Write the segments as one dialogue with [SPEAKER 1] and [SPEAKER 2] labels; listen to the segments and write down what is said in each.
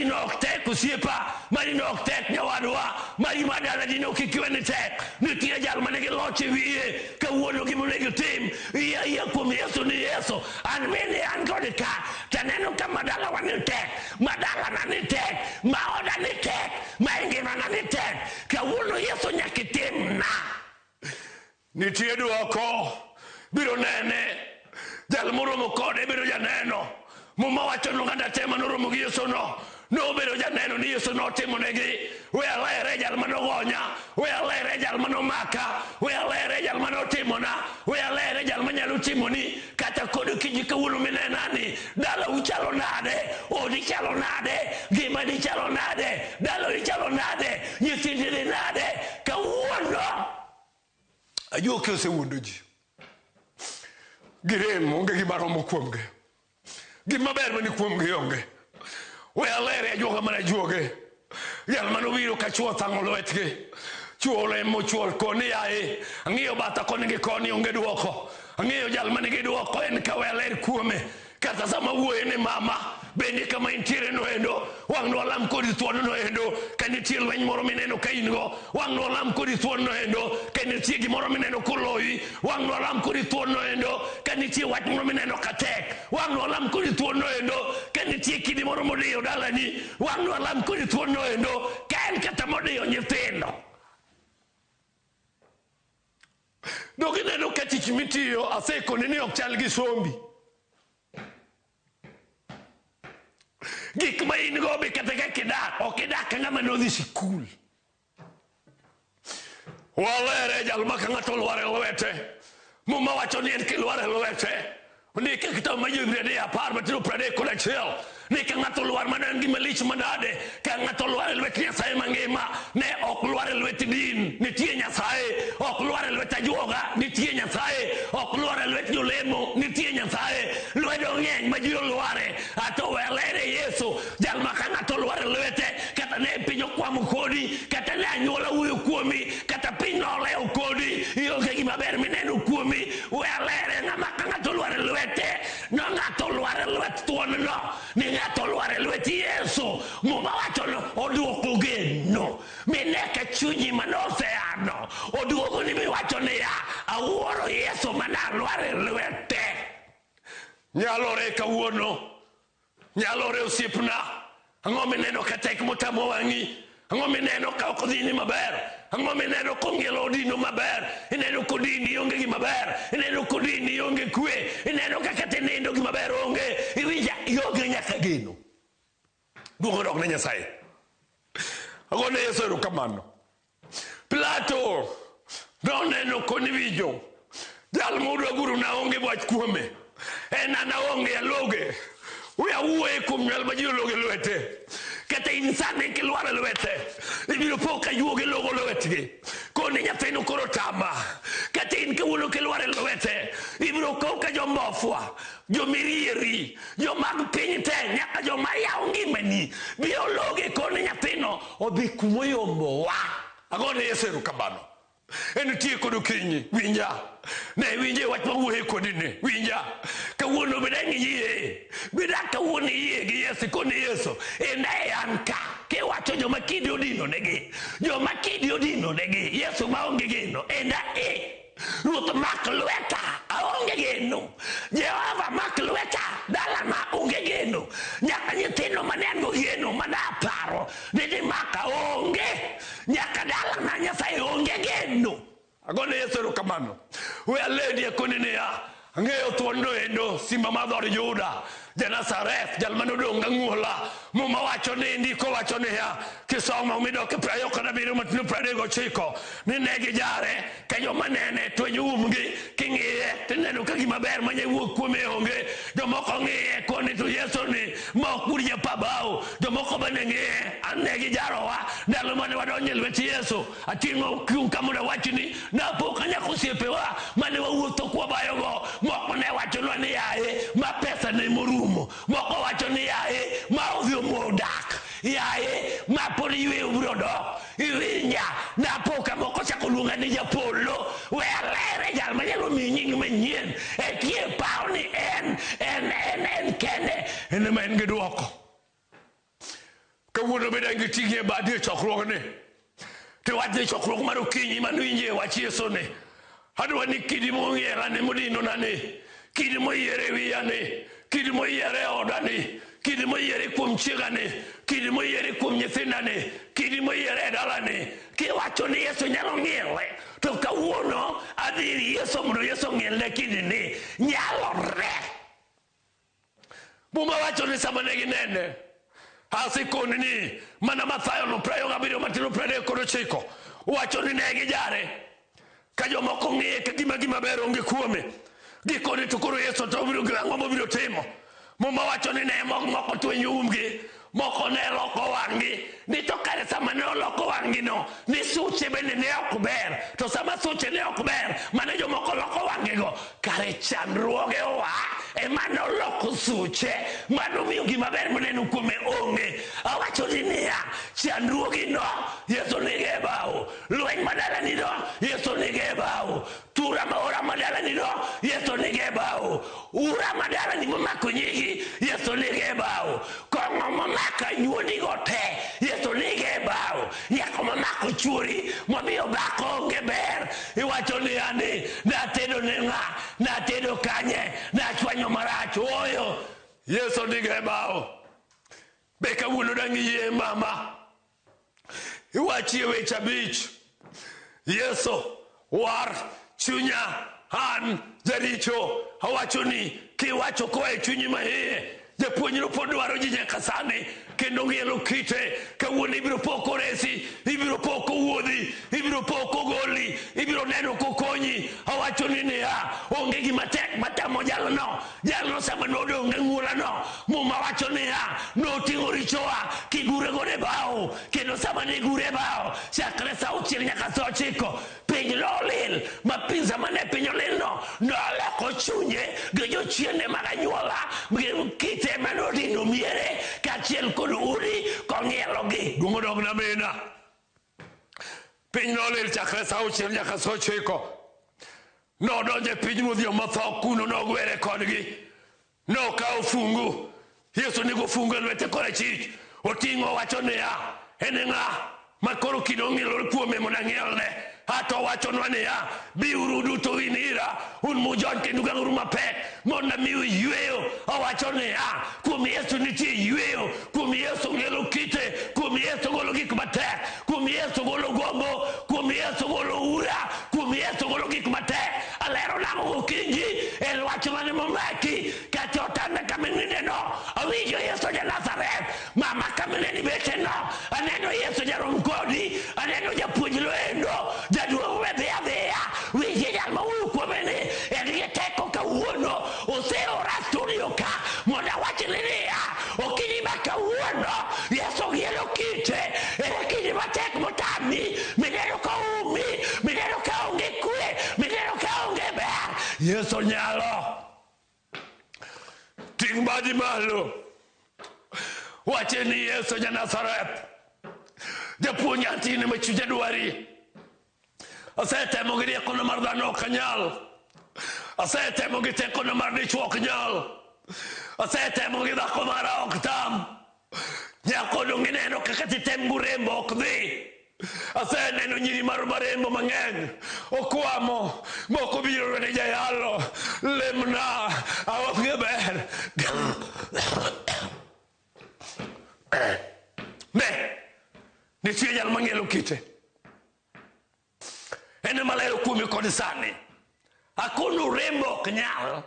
[SPEAKER 1] Mari no ok tek osiepa, mari no ok tek nyawadwa, mari ma dala dino kik iwe ni tek. Nitie jal ma nigi loch e wiye, kawuono gima onego itim, yie ayia kuom Yesu ni Yesu, an bende an kod ka, taneno ka ma dalawa ni tek, ma dalana ni tek, ma oda ni tek, ma e ngimana ni tek. Kawuono Yesu nyaka itimna. Nitie dwoko, biro nene. Jal moromo kode bedo janeno. Muma wacho ni oganda te manoromo gi Yesu no nobedo janeno ni Yesu notimonegi. We alere jal manogonya, we alere jal manomaka, we alere jal manotimona, we alere jal manyalo timoni. Kata kod okinyi kawuono minenani, dalau chalo nade, odi chalo nade, ngimani chalo nade, daloni chalo nade, nyithindi ni nade, kawuono
[SPEAKER 2] Ajuoke osewuondo ji. Girem, onge gima romo kuomgi. Gima ber mani kuomgi onge. We alere ajuoga mana ajuoge. Jal mane obiro ka chuo thang'o lwetgi. Chuo lemo chuo koni yaye. Ang'iyo batha koni gi koni onge duoko. Ang'eyo jal manigi duoko en ka we aler kuome. Kata sama wuoye ni mama, bende kama intiere no endo, wang' nwalam kodi thuon no endo, ka nitie lweny moro mineno ka in go, wang' nwalam kodi thuon no endo, ka nitie gimoro mineno koloyi, wang' nwalam kodi thuon no endo, ka nitie wach moro mineno ka tek, wang' nwalam kodi thuon no endo, ka nitie kidi moro modiyo dalani, wang' nwalam kodi thuon no endo, ka en kata modiyo nyithindo. Donge ineno ka tich mitiyo asekoni ni ok chal gi sombi. Gik ma in go be kata kaka idak, ok idak ka ng'ama nodhi sikul. Walere jal ma ka ng'ato olwar e lwete. Muma wacho ni en kilwar e lwete. Ndike e kitabu mar Jo-Hibrania 10 matindo 31 ni ka ng'ato olwar mano en gima lich manade ka ng'ato olwar e lwet Nyasaye mangima ne ok lwar e lwet din nitie Nyasaye ok lwar e lwet ajuoga nitie Nyasaye ok lwar e lwet jolemo nitie Nyasaye lwedo ng'eny ma ji olware ato we alere Yesu jal ma ka ng'ato olwar e lwete kata ne piny okwamo kodi kata ne anyuola wuoyo kuomi kata piny nolewo kodi ionge gima ber mineno kuomi we alere ng'ama ka ng'ato olwar e lwete no ng'ato olwar e lwet thuon-no ni ng'ato olwar e lwet Yesu muma wacho no oduoko geno mine ka chunyi manoseano oduogo ni miwacho niya awuoro Yesu mana alwar e lwete nyalore kawuono Nyalore osiepna, ang'o mineno ka tek motamo wang'i? Ang'o mineno ka ok odhini maber? Ang'o mineno kongielo odino maber? Ineno kodini onge gima ber? Ineno kodini onge kwe? Ineno ka kata inindo gima ber onge? Iwinja ionge nyaka geno. Duong' odok ne Nyasaye. Agone Yesu erokamano. Pilato noneno koni winjo jal mudwa guru na onge wach kuome en an aonge aloge we awuoye kuom nywel ma ji ologo e lwete kata in sani kilwar e lwete ibiro po ka juoge logo lwetgi koni nyathino koro tama kata in kawuono kilwar e lwete ibiro kow ka jombofwa jomirieri jomag piny te nyaka joma yawo ngimani biro loge koni nyathino odhi kumoyombowa agone Yesu erokamano en tie kod okinyi winja ne winje wach mawuoye kodi ni winja kawuono bed ang' iyie bed ang' kawuono iyie gi Yesu koni Yesu enda e an ka kiwacho joma kidi odino negi joma kidi odino negi Yesu maonge geno enda e Ruoth mak lweta, aonge geno. Jehova mak lweta, dalana onge geno. Nyaka nyithindo mane an go geno mane aparo ni gimaka onge. Nyaka dalana Nyasaye onge geno. Agone Yesu erokamano. We aledi akoni niya, ang'eyo thuon no endo, simba mar dhood Juda, ja-Nazareth, jal mane odong' gang'uola. Muma wacho ni, ndiko wacho niya, kisomo midok e 27 matindo 39, ni ne gijare ka joma nene twenyo umgi, king'iye tineno ka gima ber manya wuok kuome onge. Jomoko ng'iye koni to Yesu ni ma ok bur japa bao. Jomoko bende ng'iye, an ne gijarowa ndalo mane wadonjo e lwet Yesu. Ating'o kiu ka mondo awachni napo ka nyaka osiepewa mane wawuotho kwabayogo moko ne wachonwa ni yaye ma pesa ne morumo moko wacho ni yaye ma odhi omo dak yaye ma pod yweyo biro dok iwinja napo ka moko chako luonga ni japolo we alere jal manyalo miyi nying manyien ekie pawo ni en en en en kende en ema en gi dwoko. Kawuono be dang' iting'ie badi e chokruogni. Tiwach ni chokruok mar okinyi manowinje wach Yesu ni. Adwa ni kidi mong'iela ni modinona ni, kidi moyiere wiya ni, kidi moyiere e oda ni, kidi moyiere kuom chiega ni, kidi moyiere kuom nyithinda ni, kidi moyiere e dala ni. Kiwacho ni Yesu nyalo ng'iele, to kawuono adhi ir Yesu mondo Yesu ong'ielne kidi ni. Nyalore. Muma wacho ni sama ne ginene, asekoni ni mana Mathayo no 27 matindo 39 wacho ni ne gijare. Ka jomoko ng'iye ka gima gima ber onge kuome. Gikone to koro Yesu to obiro ang'o mobiro timo? Muma wacho ni ne moko twenyo umgi, moko ne loko wang'gi, ni to kare sama ne oloko wang'gi no, ni suche bende ne ok ber. To sama suche ne ok ber, mane jomoko loko wang'gi go, kare chandruoge oa ema noloko suche, manomiyo gima ber moneno kuome onge. Awacho ni niya, chandruogi no, Yesu nigi e bao. Lweny madalani no, Yesu nigi e bao. Tura ma ora madalani no, Yesu nigi e bao. Ura madalani momako nyigi, Yesu nigi e bao. Kong'o momako anyuondigo te, Yesu nigi e bao. Nyako momako chuori, momiyo dhako onge ber. Iwacho niya ni, natedo ne ng'a, natedo kanye, nachwanyo marach. Ooyo, Yesu nigi e bao. Be kawuono dang' iyie mama? Iwachie weche abich. Yesu war chunya an jaricho. Awacho ni kiwacho koa e chunyi maiye, japuonjno pod dwaro ji nyaka sani kendo ng'ielo kite. Kawuono ibiro po koresi, ibiro po kowuodhi, ibiro po kogoli, ibiro neno kokonyi. Awacho ni niya, onge gima tek matamo jalno. Jalno sama nodong' e ng'ulano, Muma wacho niya, noting'o richowa kigure godo e bao, kendo sama ne gure e bao, chakre sa auchiel nyaka sa ochiko, piny nolil, ma piny sama ne piny olil no, noloko chunye gi jochiende mag anyuola, gi kite manodino miere, kaachiel kod udi kong'ielogi. Duong' odog na mina. Piny nolil chakre sa auchiel nyaka sa ochiko. Nodonjo e piny ruodh jomotho, kuno nogwere kodgi. Nokawo fungu. Yesu nigo fungu e lwete korachich. Oting'o owacho niya, en ng'a ma koro kido ong'ilore kuome mondo ang'ielne? Ato owachonwa niya, biuru duto un ira, un mujony kendo ugang'oru mapek, mondo amiu yweyo. Owacho niya, kuom Yesu nitie yweyo, kuom Yesu ng'elo kite, kuom Yesu golo gik matek, kuom Yesu golo gombo, kuom Yesu golo ura, kuom Yesu golo gik matek. Alero nang'o gokinyi en wach mane momaki kata otanda kamininde no, awinjo Yesu ja Nazareth, mama kamineni bete no, aneno Yesu jarom kodi, aneno japuonj loendo, jaduong' we dhi adhiya, winje jal mawuoyo kuome ni en gi teko kawuono, oseora studio ka mondo awachni niya, okinyi ma kawuono Yesu ng'ielo kite, ere kidi matek motami, mineno ka umi, mineno ka onge kwe, mineno ka onge ber. Yesu nyalo. Ting' badi malo. Wache ni Yesu ja Nazareth. Japuonj antine ma chunya dwari. Asetemo gi riekona mar dhano ok anyal. Asetemo gi tekona mar dichwo ok nyal. Asetemo gi dhako mara ok tam. Nyako dong' ineno kaka titem gurembo ok dhi. Aseneno nyiri mar marembo mang'eny okwamo, moko biro ni jayalo, lemna, aonge ber. Ne, nitie jal mang'elo kite. En ema lero kuome kod sani. Akono rembo ok nyal.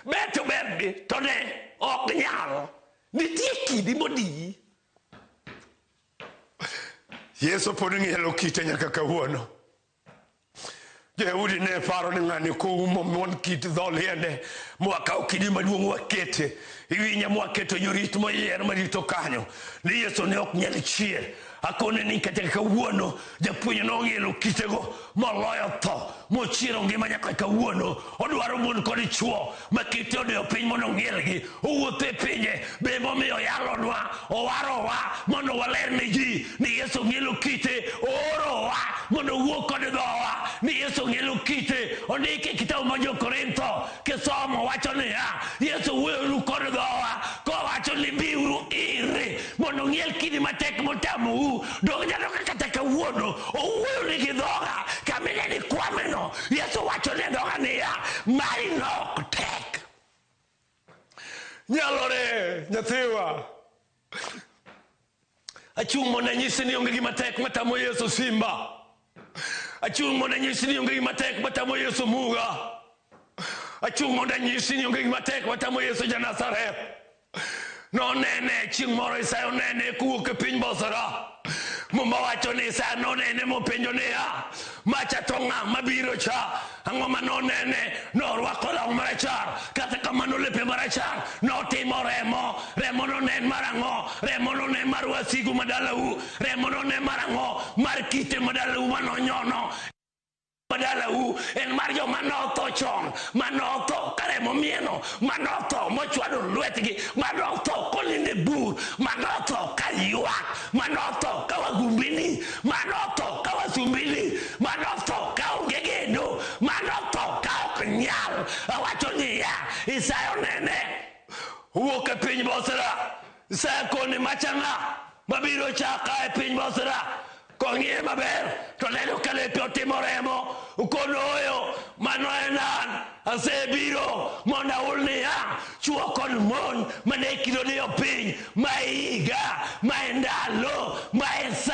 [SPEAKER 2] Ber to ber di, to ne ok nyal. Nitie kidi modiyi. Yesu pod ng'ielo kite nyaka kawuono. Jo-Yahudi ne paro ni ng'ani koumo mon kit dho liende, mwakawo kidi maduong' wakete. Iwinya mwaketo jorit moyier marito kanyo. Ni Yesu ne ok nyal chier. Akone ni kata kawuono japuonj nong'ielo kitego moloyo tho mochiero ngima nyaka kawuono. Odwaro mon kod chwo ma kite odiyo piny mondo ong'ielgi. Owuotho e pinje be momiyo oyalonwa, owarowa mondo waler ne ji ni Yesu ng'ielo kite. Oorowa mondo owuo kod dhowa ni Yesu ng'ielo kite. Ondiki e kitabu mar Jo-Korintho kisomo wacho niya, Yesu wuoyonu kod dhowa kowacho ni biuru ire.
[SPEAKER 1] Mondo ong'iel kidi matek motamou. Donge ineno ka kata kawuono owuoyo ni gi dhoga kama ineno ikwameno. Yesu wacho ne dhoga niya, mari no ok tek.
[SPEAKER 2] Nyalore nyathiwa.
[SPEAKER 1] Achung' mondo anyisi ni onge gima tek matamo Yesu simba. Achung' mondo anyisi ni onge gima tek matamo Yesu muga. Achung' mondo anyisi ni onge gima tek matamo Yesu ja Nazareth. Nonene chieng' moro Isaya onene kowuok e piny Bosra. Muma wacho ni Isaya nonene mopenjo niya, macha to ng'a mabiro cha? Ang'o ma nonene? Norwako law marachar, kata kamano lepe marachar notimo remo. Remo nonen mar ang'o? Remo nonen mar wasigu madalau. Remo nonen mar ang'o? Mar kite madalau manonyono. Madalau en mar joma notho chon, manotho ka remo mieno, manotho mochwado lwetgi, manotho konindo e bur, manotho ka ywak, manotho ka wagumbini, manotho ka wasumbini, manotho ka onge geno, manotho ka ok nyal. Awacho niya, Isaya onene
[SPEAKER 2] Wuok e piny Bosra.
[SPEAKER 1] Isaya koni macha ng'a mabiro cha ka e piny Bosra. Kong'iye maber to neno ka lepe otimo remo. Okono oyo, mano en an. Asebiro mondo ahul niya, chwo kod mon mane kido diyo piny, ma e higa, ma e ndalo, ma e sa,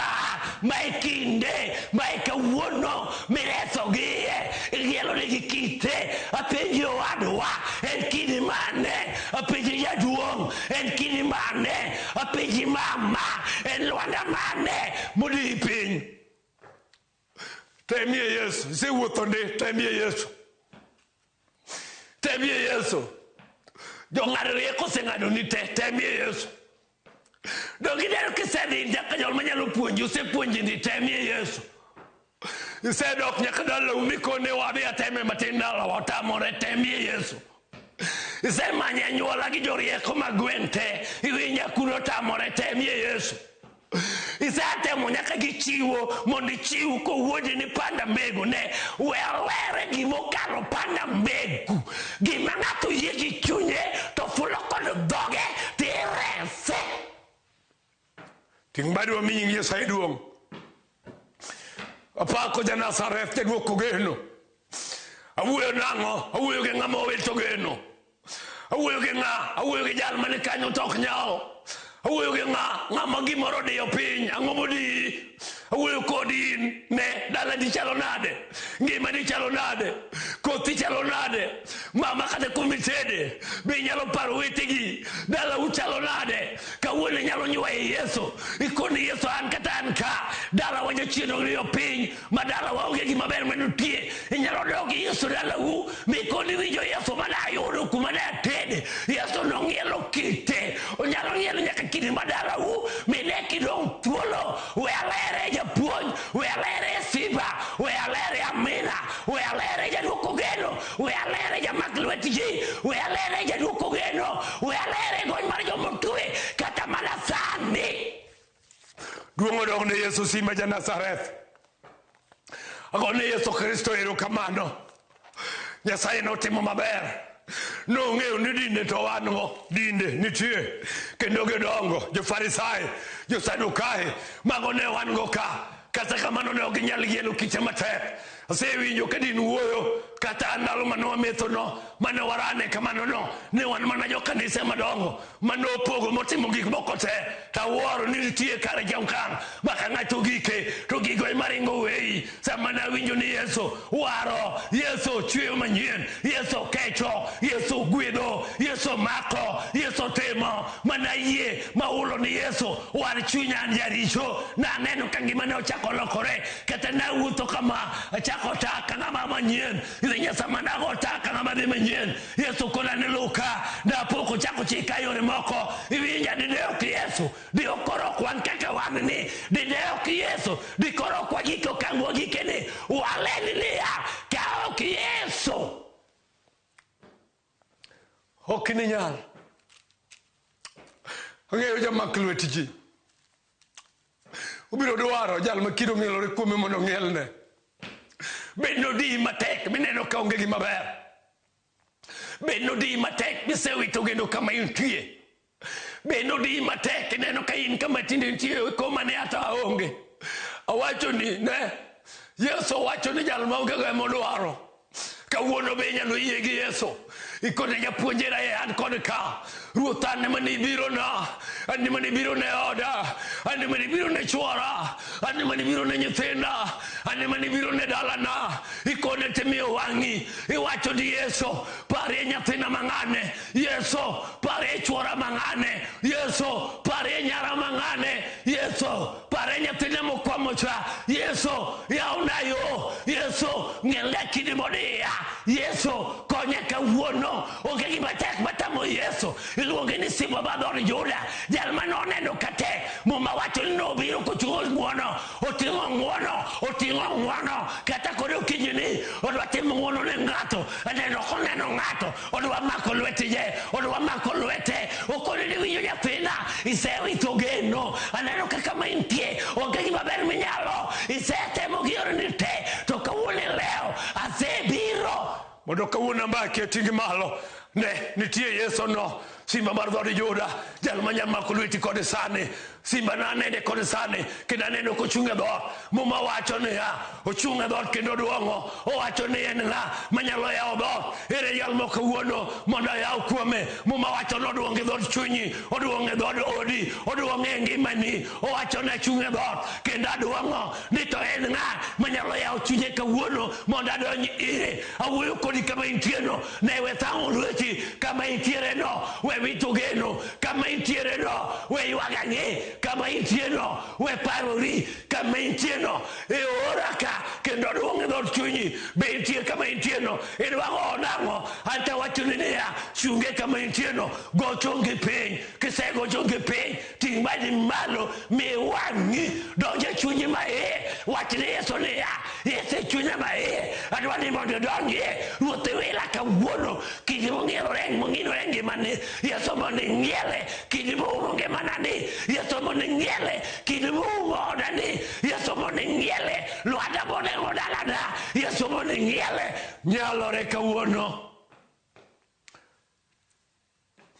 [SPEAKER 1] ma e kinde, ma e kawuono miresogie, ing'ielonegi kite. Apenji owadwa, en kidi mane? Apenji jaduong', en kidi mane? Apenji mama, en lwanda mane modiyi piny?
[SPEAKER 2] Temie Yesu, isewuotho ndi, temie Yesu.
[SPEAKER 1] Temie Yesu. Jong'ad rieko oseng'ado ni te, temie Yesu. Donge ineno kisedhi nyaka jol manyalo puonji, osepuonji ni temie Yesu. Isedok nyaka dalau mikone wadhi ateme matin dalawa otamore, temie Yesu. Isemanyo anyuola gi jorieko mag gweng' te, iwinja kuno otamore, temie Yesu. Isetemo nyaka gi chiwo mondo ichiw kowuondi ni panda mbegu ne we were gimokalo panda mbegu gima ng'ato yie gi chunye to fulo kod dhoge tirese.
[SPEAKER 2] Ting' badi wami nying Nyasaye duong'. Apako ja Nazareth jaduoko geno.
[SPEAKER 1] Awuoyo nang'o? Awuoyo gi ng'ama owito geno. Awuoyo gi ng'a? Awuoyo gi jal mane kanyo to ok nyal. Awuoyo gi ng'a? Ng'ama gimoro odiyo piny. Ang'o modiyi? Awuoyo kodi in. Ne, dalani chalo nade? Ngimani chalo nade? Kothi chalo nade? Mama kata kumitede, be inyalo paro wetegi? Dalau chalo nade? Kawuono inyalo nywayo Yesu. Ikoni Yesu an kata an ka. Dalawa jachien odiyo piny. Ma dalawa onge gima ber manitie. Inyalo dok gi Yesu dalau mikoni winjo Yesu mane ayudo kuma ne atede. Yesu nong'ielo kite. Onyalo ng'ielo nyaka kidi ma dalau mine kidong' thuolo. We alere japuonj, we alere simba, we alere amina, we alere jaduoko geno, we alere jamak lwet ji, we alere jaduoko geno, we alere gony mar jomotwe kata mana sani.
[SPEAKER 2] Duong' odog ne Yesu simba ja Nazareth. Ago ne Yesu Kristo erokamano. Nyasaye notimo maber. Nong'eyo ni dinde to wan go, dinde nitie kendo gidongo. Jo-Farisai, Jo-Sadukai, mago ne wan go ka. Kata kamano ne ok ginyal gielo kite matek. Asewinjo ka din wuoyo kata ndalo mane wamethono, mane warane kamano no, ne wan mana jokanise madongo mane opogo motimo gik moko te. Tawuoro ni nitie kare jamkang' ma ka ng'ato gike to gigo ema ringo weyi. Sama nawinjo ni Yesu waro, Yesu chweyo manyien, Yesu kecho, Yesu gwedho, Yesu mako, Yesu timo, mana yie mahulo ni Yesu war chunya an jaricho. Naneno ka ngimane ochako lokore, kata nawuotho kama achako taka ng'ama manyien. Iwinjo sama nago taka ng'ama dhi manyien, Yesu kona ni luka, napok ochako chika yore moko. Iwinja dine ok Yesu, di ok koro ok wan kaka wan ni, dine ok Yesu, di koro ok wagik okang' wagike ni, waleni niya, ka ok Yesu. Ok ininyal. Ang'eyo jamak lwet ji. Obiro dwaro jal ma kido ng'ielore kuome mondo ong'ielne.
[SPEAKER 1] Bed nodiyi matek mineno ka onge gima ber. Bed nodiyi matek misewito geno kama intie. Be nodiyi matek ineno ka in kama tinde nitie koma ne ata aonge. Awacho ni ne Yesu owacho ni jal maonge go ema odwaro. Kawuono be inyalo yie gi Yesu. Ikone japuonjera e an kod ka. Ruoth an ema nibiro na. An ema nibiro ne oda. An ema nibiro ne chwora. An ema nibiro ne nyithinda. An ema nibiro ne dalana. Ikone timiyo wang'i. Iwacho ni Yesu, parie nyathina mang'ane. Yesu, parie chwora mang'ane. Yesu, parie nyara mang'ane. Yesu, parie nyathina mokwamo cha. Yesu, yawna yo. Yesu, ng'elna kidi modiya. Yesu, konya kawuono. Onge gima tek matamo Yesu. Iluonge ni simba mar dhood Juda. Jal mane oneno ka tek. Muma wacho ni nobiro koting'o ng'wono. Oting'o ng'wono. Oting'o ng'wono. Kata kod okinyi ni odwa timo ng'wono ne ng'ato. Aneno koneno ng'ato. Odwa mako lwetije. Odwa mako lwete. Okoni ni winjo nyathina. Isewito geno. Aneno kaka ma intie. Onge gima ber minyalo. Isetemo gi yorni te. To kawuono ilewo. Asebiro.
[SPEAKER 2] Mondo kawuono ambaki ating'i malo. Ne, nitie Yesu no, simba mar dhood Juda, jal manya mako lweti kod sani. Simba nanene kod sani, kendo aneno kochung' e dhoot. Muma wacho niya, ochung' e dhoot kendo oduong'o. Owacho ni en ng'a manyalo yawo dhoot. Ere jal ma kawuono mondo ayaw kuome. Muma wacho ni oduong' e dhood chunyi, oduong' e dhood odi, oduong' e ngimani. Owacho ni achung' e dhoot kendo aduong'o ni to en ng'a manyalo yawo chunye kawuono mondo adonj ire. Awuoyo kodi kama intieno, ne we thang'o lweti kama intiere no, we wito geno kama intiere no, we ywag ang'e kama intie no, we parori kama intie no. E ora ka kendo aduong' e dhood chunyi, be intie kama intie no. Idwang'o nang'o? Anta wachoni niya, chunge kama intie no, go chongi piny. Kisego chongi piny, ting' badi malo, mi wang'i donj e chunyi maiye. Wach ni Yesu niya, Yesu e chunya maiye, adwa ni mondo idonjie. Ruoth iwila kawuono, kidi mong'inore mong'inore ngimani, Yesu mondo ing'iele, kidi moumo ngimana ni, Yesu mondo ing'iele, kidi moumo oda ni, Yesu mondo ing'iele, lwanda moneng'o dalana, Yesu mondo ing'iele.
[SPEAKER 1] Nyalore kawuono.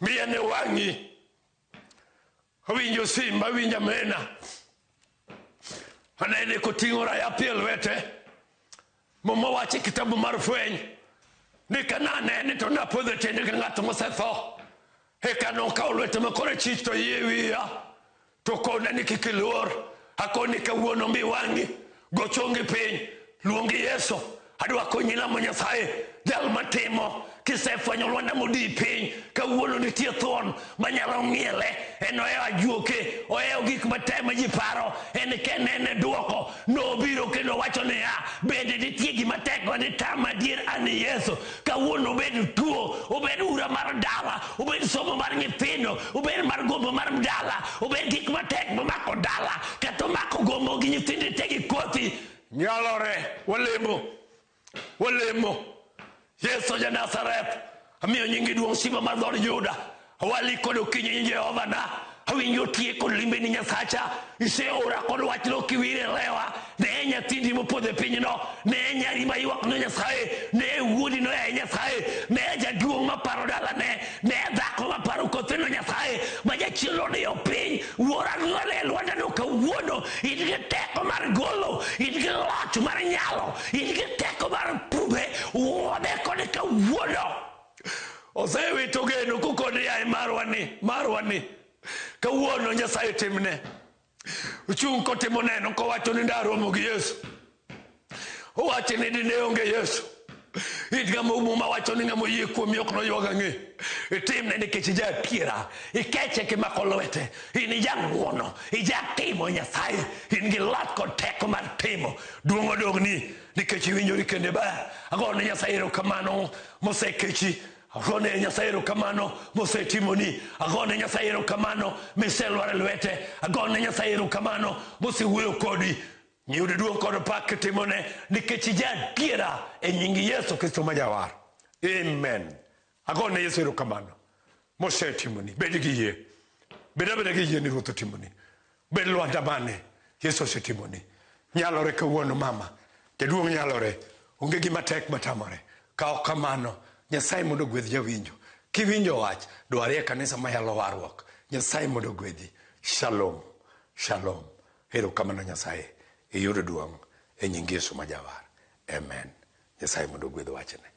[SPEAKER 1] Miya ne wang'i. Awinjo simba, awinjo amena. Anene koting'o rayapi e lwete. Muma wacho e kitabu mar fweny ni ka nanene to napodho e tiende ka ng'at mosetho. Eka nokawo lwete ma korachich to yie wiya. To kona ni kik iluor. Akoni kawuono mi wang'i. Go chongi piny. Luongi Yesu. Adwa konyi lamo Nyasaye. Jal matimo. Kisefwenyo lwanda modii piny. Kawuono nitie thuon manyalo ng'iele. En ohewo ajuoke. Ohewo gik matek ma ji paro. En kende en e duoko. Nobiro kendo wacho niya, bende nitie gima tek ma ditama adier an Yesu. Kawuono obed tuo, obed ura mar dala, obed somo mar nyithindo, obed mar gombo mar dala, obed gik matek momako dala, kata omako gombo gi nyithindi te gi kothi.
[SPEAKER 2] Nyalore, walemo, walemo.
[SPEAKER 1] Yesu ja Nazareth, amiyo nyingi duong' simba mar dhood Juda. Awali kod okinyi Jehova na. Awinjo tieko limbeni Nyasacha. Iseora kod wachno kiwire lewa. Ne nyathindi mopodho e pinyno. Ne nyari maywak ne Nyasaye. Ne wuodi no e Nyasaye. Ne jaduong' maparo dalane. Ne dhako maparo kotheno Nyasaye. Ma jachien odiyo piny. Wuora ng'ole e lwandano kawuono. In gi teko mar golo. In gi loch mar nyalo. In gi teko mar pudhe. Wuodhe kode kawuono.
[SPEAKER 2] Osewito geno kokoni yaye marwa ni, marwa ni. Kawuono Nyasaye timne. Ochung' kotimo neno kowacho ni ndaromo gi Yesu. Owacho ni dine onge Yesu. In ng'ama Muma wacho ni ng'ama oyie kuomi ok noywag ang'e.
[SPEAKER 1] Itimne nikech ija adiera. Ikeche kimako lwete. In ija ng'uono. Ija timo Nyasaye. In gi loch kod teko mar timo.
[SPEAKER 2] Duong' odogni nikech iwinjori kende ber. Agone Nyasaye erokamano mosekechi. Agone Nyasaye erokamano mosetimoni. Agone Nyasaye erokamano miselwar e lwete. Agone Nyasaye erokamano mosewuoyo kodi. Yud duong' kod pak kitimone nikech ija adiera e nying Yesu Kristo ma Jawar. Amen. Agone Yesu erokamano mosetimoni. Bed gi yie. Bed abeda gi yie ni Ruoth otimoni. Bed lwanda mane Yesu osetimoni. Nyalore kawuono mama. Jaduong' nyalore. Onge gima tek matamore. Ka ok kamano, Nyasaye mondo ogwedh jawinjo. Kiwinjo wach, dwarie kanisa mayalo warruok. Nyasaye mondo ogwedhi. Shalom, shalom. Erokamano Nyasaye. Iyud duong' e nying Yesu ma Jawar. Amen. Nyasaye mondo ogwedh wachne.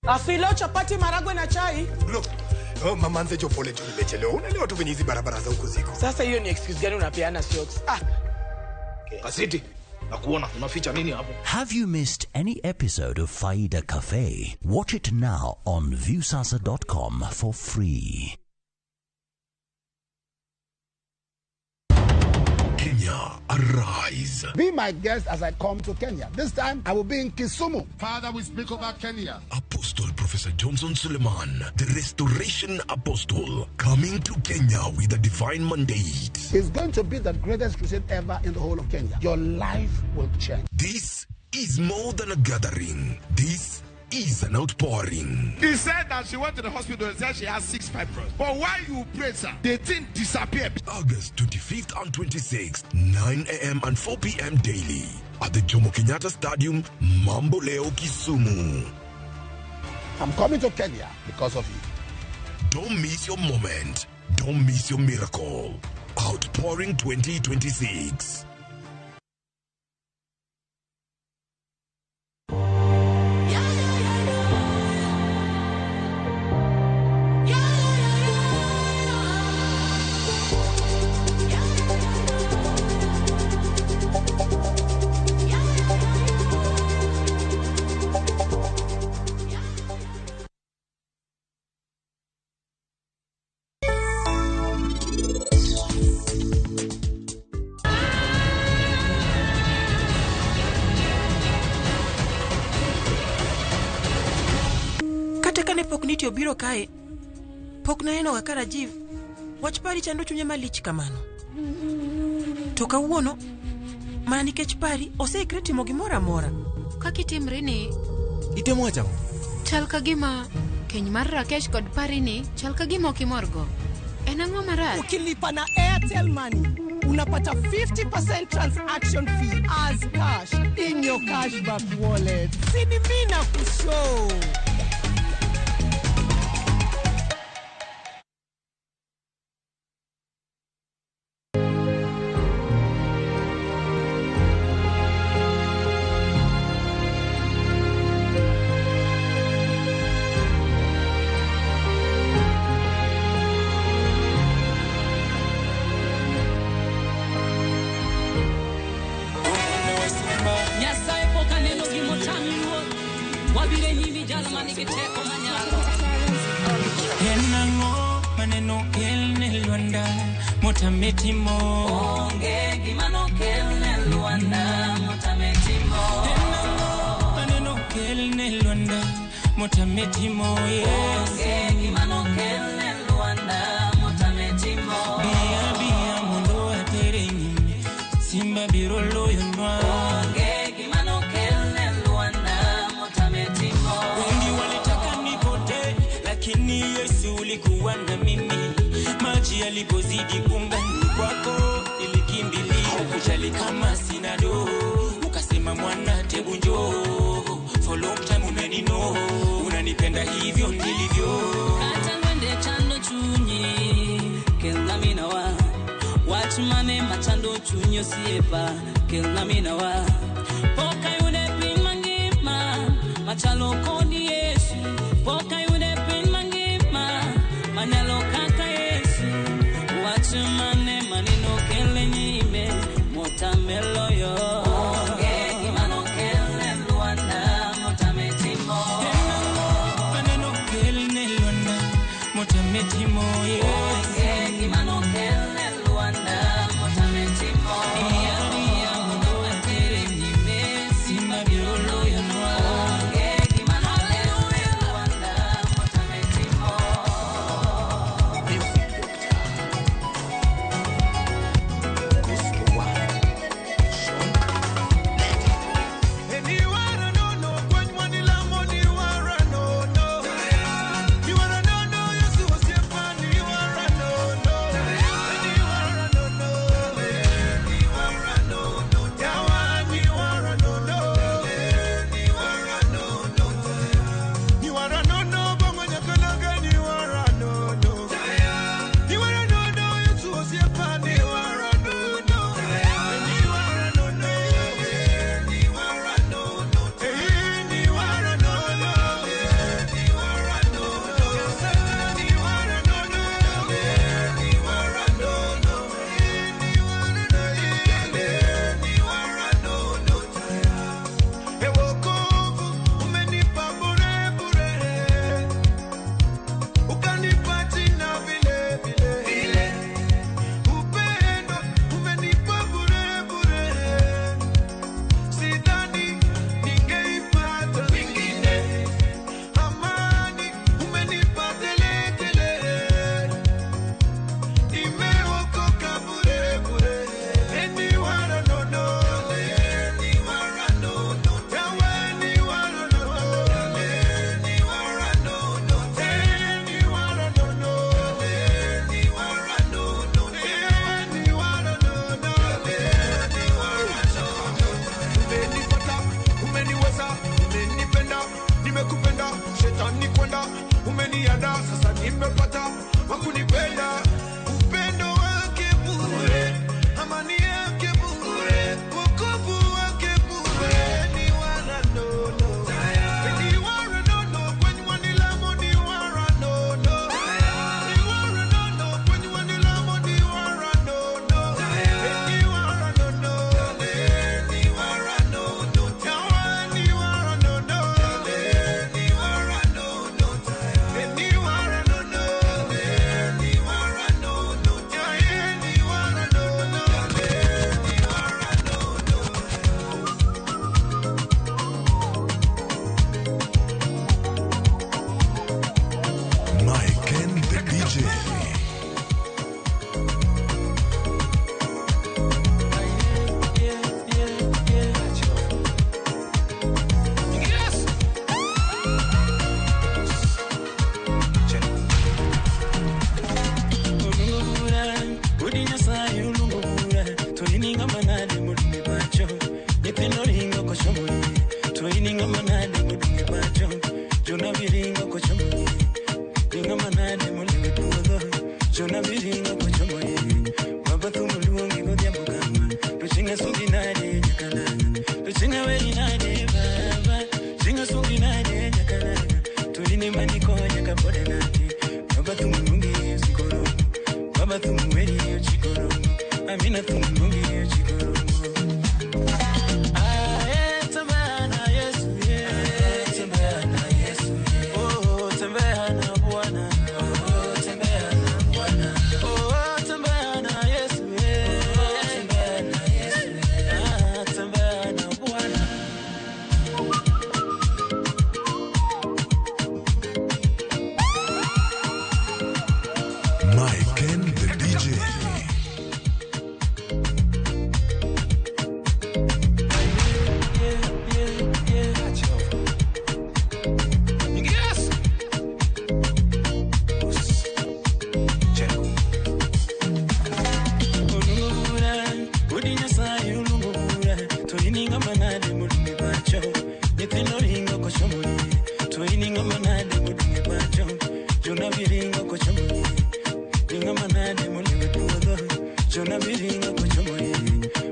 [SPEAKER 3] Afilo, chapati, maragwe na chai.
[SPEAKER 4] Bro, oh, mama anze jo pole juu nimechelewa. Unaelewa tu venye hizi barabara za huku ziko.
[SPEAKER 3] Sasa hiyo ni excuse gani unapeana socks? Ah,
[SPEAKER 5] Kasiti, nakuona unaficha nini hapo?
[SPEAKER 1] Have you missed any episode of Faida Cafe? Watch it now on Viusasa.com for free.
[SPEAKER 4] Kenya, arise.
[SPEAKER 6] Be my guest as I come to Kenya. This time I will be in Kisumu.
[SPEAKER 7] Father, we speak over Kenya.
[SPEAKER 4] Apostle Professor Johnson Suleiman, the Restoration Apostle, coming to Kenya with a divine mandate.
[SPEAKER 6] It's going to be the greatest crusade ever in the whole of Kenya. Your life will change.
[SPEAKER 4] This is more than a gathering. This is an outpouring.
[SPEAKER 7] He said that she went to the hospital and said she has 6 fibroids. But while you pray, sir, the thing disappeared.
[SPEAKER 4] August 25th and 26th, 9 a.m. and 4 p.m. daily at the Jomo Kenyatta Stadium, Mamboleo, Kisumu.
[SPEAKER 6] I'm coming to Kenya because of you.
[SPEAKER 4] Don't miss your moment. Don't miss your miracle. Outpouring 2026.
[SPEAKER 8] Kata kane pok nitie obiro kae, pok naneno ga ka Rajiv wach pari chando chunye malich kamano. To kawuono, mana nikech pari oseikre timo gimoro amora.
[SPEAKER 9] Kaka itimri ni
[SPEAKER 10] Itemo wacho ang'o?
[SPEAKER 9] chal ka gima keny mar Rakesh kod Pari ni chal ka gima ok imorgo. En ang'o marach?
[SPEAKER 3] Ukilipa na Airtel Money unapata 50% transaction fee as cash in your cashback wallet. Sini mimi na kushow.
[SPEAKER 11] Nyasaye pok aneno gimotami ruoth wabiro e nyimi jal manigi teko manyalo.
[SPEAKER 12] En ang'o maneno kelne Lwanda motame timo?
[SPEAKER 11] Onge gima nokelne Lwanda motame timo.
[SPEAKER 12] En ang'o maneno kelne Lwanda motame timo? Yes.
[SPEAKER 11] Onge gima nokelne Lwanda motame timo.
[SPEAKER 12] Biya biya mondo atere nyime, Simba biro loyonwa.
[SPEAKER 11] Onge gima nokelne Lwanda motame timo.
[SPEAKER 12] Wengi walitaka nipotee, lakini Yesu ulikuwa na mimi. Maji yalipozidi unga ni kwako nilikimbilia. Hukujali kama sina do, ukasema mwana tebu njoo. For long time umenino, unanipenda hivyo nilivyo.
[SPEAKER 11] Kata lwende chando chunyi kelna minawa wach mane machando chunyi osiepa kelna minawa pok ayude piny mangima machalo kodi Yesu pok ayude piny mangima manyalo kaka Yesu wach mane maneno kele nyime motame loyo. Onge gima nokelne Lwanda motame timo.
[SPEAKER 12] En ang'o maneno kelne Lwanda motame timo? Yes.
[SPEAKER 11] Onge gima nokelne Lwanda motame timo.
[SPEAKER 12] Biya biya mondo atere nyime, Simba biro loyonwa.
[SPEAKER 11] Onge gima nokelne
[SPEAKER 12] Jona biringo kochomo Dinga manade mulewe puodho Jona biringo kochomo Baba thumuluongi godhiambo kama To chinga sugi nade nyakalala To chinga weni nade baba Chinga sugi nade nyakalala To ine maniko nyakapode nade Baba thumulungi usikoro Baba thumweni uchikoro Amina thumulungi uchikoro
[SPEAKER 4] Mike and the DJ.
[SPEAKER 5] Yes.
[SPEAKER 12] Ulungubura, udi Nyasaye ulungubura, toininga manade mulungi pacho, nyithindo ringo kochomo toininga manade mulungi pacho, jona biringo kochomo ringa manade mulungi puodho, jona biringo kochomo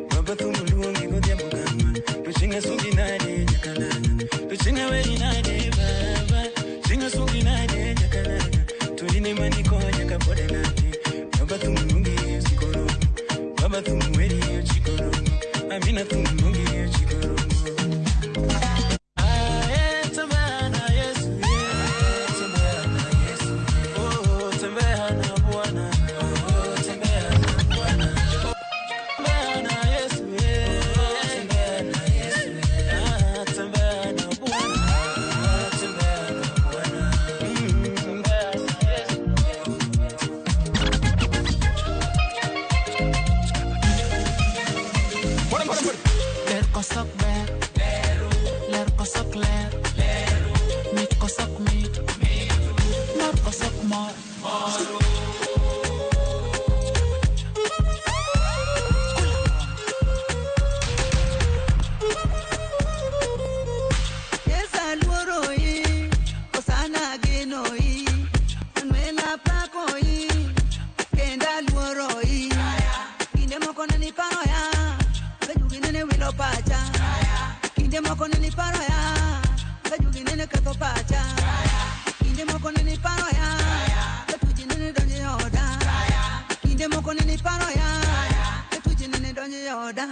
[SPEAKER 12] baba thumuluongi godhiambo kama, to chinga sugi nade nyakalala, to chinga weni nade baba, chinga sugi nade nyakalala, toine maniko nyakapode nade, baba thumulungi usikoro. Baba thumweri ochikoro Amina thumlungi ochikoro Ae tembea na Yesu Tembea na Yesu Oh tembea na Bwana Oh tembea na Bwana Tembea na Yesu Tembea na Yesu Ah tembea na Bwana Ah tembea na Bwana Tembea na Yesu.
[SPEAKER 10] Ber kosok ber, ler kosok ler, mit kosok mit, mor kosok mor.
[SPEAKER 13] Yes, aluoro i, osana geno i, Manuela pako i, kenda aluoro i. Kinde moko ne niparo ya, kajugi nene wilo pacha. Kinde moko ne niparo ya, kajugi nene ketho pacha. Kinde moko ne niparo ya, katuji nene donjo e oda. Kinde moko ne niparo ya, katuji nene donjo e oda.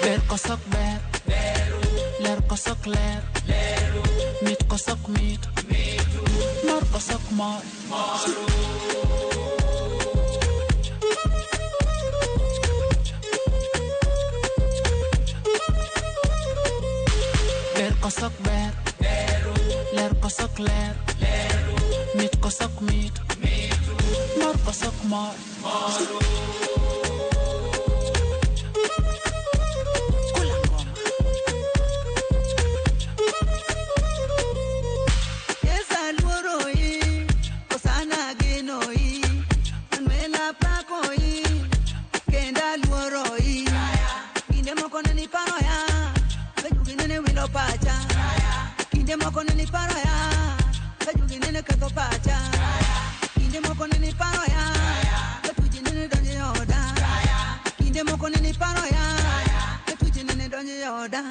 [SPEAKER 10] Ber kosok ber, ler kosok ler, mit kosok mit, mor kosok mor. Ber kosok ber, ler kosok ler, mit kosok mit, mor kosok mor.
[SPEAKER 13] Yes, aluoro i, osana geno i, Manuela pako i, kenda aluoro i. Kinde moko ne niparo ya, kajugi nene wilo pacha. Kinde moko ne niparo ya, kajugi nene ketho pacha. Kinde moko ne niparo ya, katuji nene donjo e oda. Kinde moko ne niparo ya, katuji nene donjo e oda.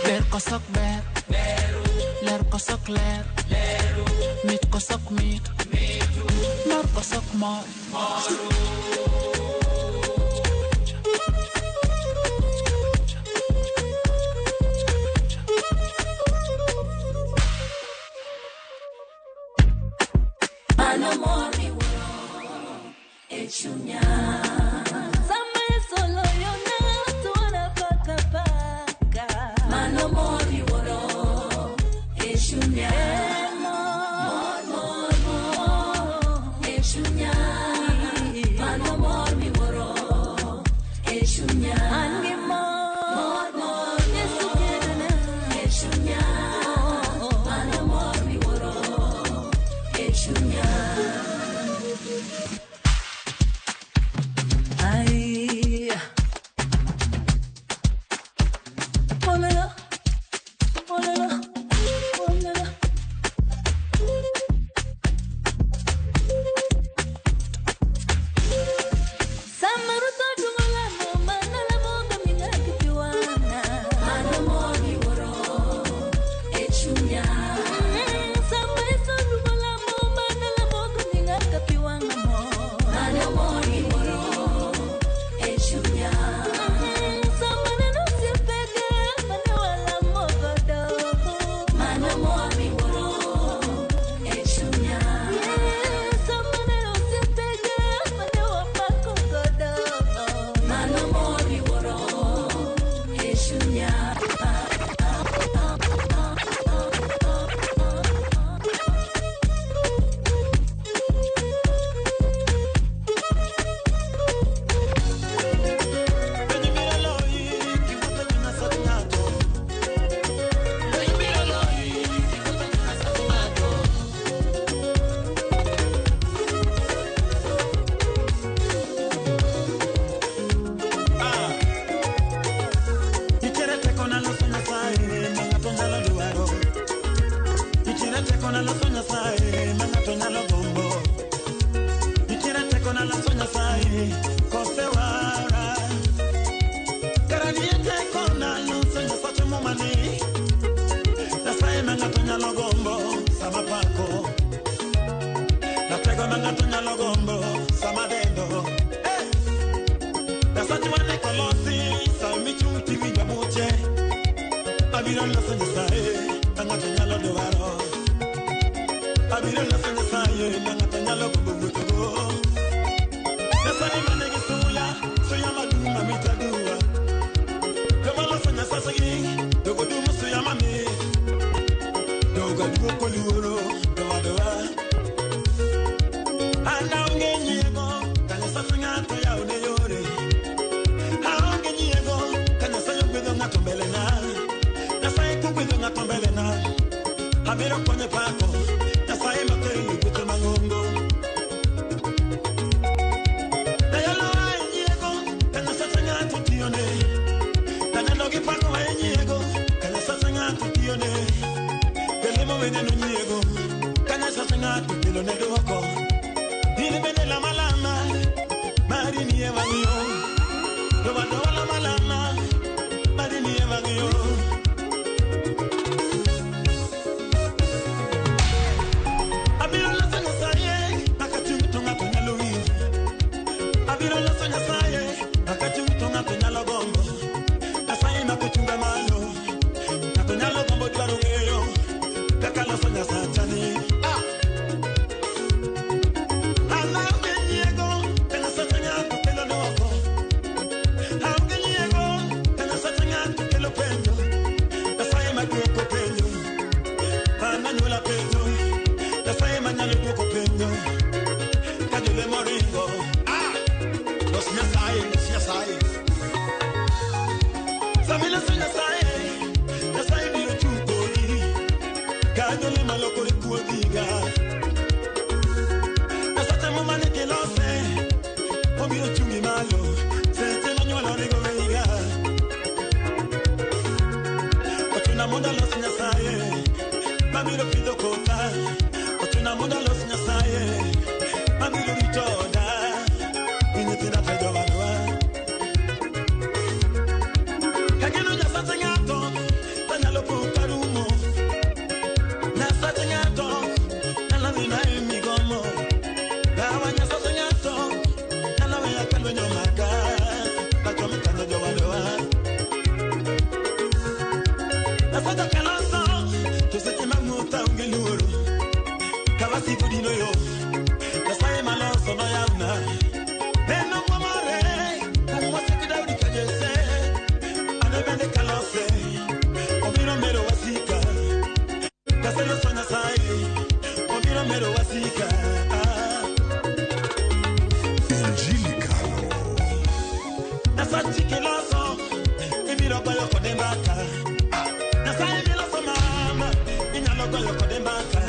[SPEAKER 10] Ber kosok ber, ler kosok ler, mit kosok mit, mor kosok mor.
[SPEAKER 11] Mano mor miwuoro e chunya. Sama Yesu oloyona, to an aparo
[SPEAKER 14] Abiro loso Nyasaye ma ng'ato nyalo dwaro. Abiro loso Nyasaye ma ng'ato nyalo gombo wuothogo. Nyasaye manigi suya, suya madum mamit aduwa. Joma loso Nyasachgi, dogo dum suya mamit. Dogo duoko luoro, dowa dowa. An aonge nyiego, ka Nyasaye ng'ato yawone yore. Aonge nyiego, ka Nyasaye ogwedho ng'ato mbele na. Nyasaye kogwedho ng'ato mbele na. Abiro konye pako, Nyasaye makelo gweth mang'ongo. Dayalo nyiego, ka Nyasaye ng'ato tiyone. Daneno gi pako nyiego, ka Nyasaye ng'ato tiyone. Jalemo weneno nyiego, ka Nyasaye ng'ato kelone dwoko. In bende lama lama, mari nie wang' yo. Dowa dowa lama lama, mari nie wang' yo. Abiro loso Nyasaye, maka chung' to ng'ato nyalo winjo. Abiro loso Nyasaye, maka chung' to ng'ato nyalo gombo. Nyasaye mako chunga malo, ng'ato nyalo gombo dwaro ng'eyo kaka loso Nyasachani. Ah! An aonge nyiego, ka Nyasache ng'ato kelo dwoko. Aonge nyiego, ka Nyasache ng'ato kelo penjo. Nyasaye maduoko penjo, an anyuola penjo. Nyasaye manyalo duoko penjo, ka jolemo ringo. Ah! Los Nyasaye, los Nyasaye. Sama iloso Nyasaye, Nyasaye biro chung' kodi. Ka jolemo lokore kuodhiga. Nyasache muma ni kilose, obiro chungi malo. Seche manyuola ringo weyiga. Ochuna mondo alos Nyasaye, mabiro pidho kotha. Ochuna mondo alos Nyasaye, mabiro rito oda. Gi nyithinda te jowadwa. Kageno Nyasache ng'ato, tanyalo po karumo. Nyasache ng'ato, nyalo dhina e migomo. Dawa Nyasache ng'ato, nyalo weya ka lweny omaka. Tachom kanyo jowadwa. Nyasacha kaloso, to seche mag muta onge luoro. Ka wasiko dino yo, Nyasaye maloso noyawna. Neno mwamore, kuom wasik Daudi ka Jesse. An bende kalose, obiro mero wasika. Kaseloso Nyasaye, obiro mero wasika.
[SPEAKER 4] Injili Kalo.
[SPEAKER 14] Nyasachi kiloso, ibiro goyo kode mbaka. Nyasaye miloso mama, inyalo goyo kode mbaka.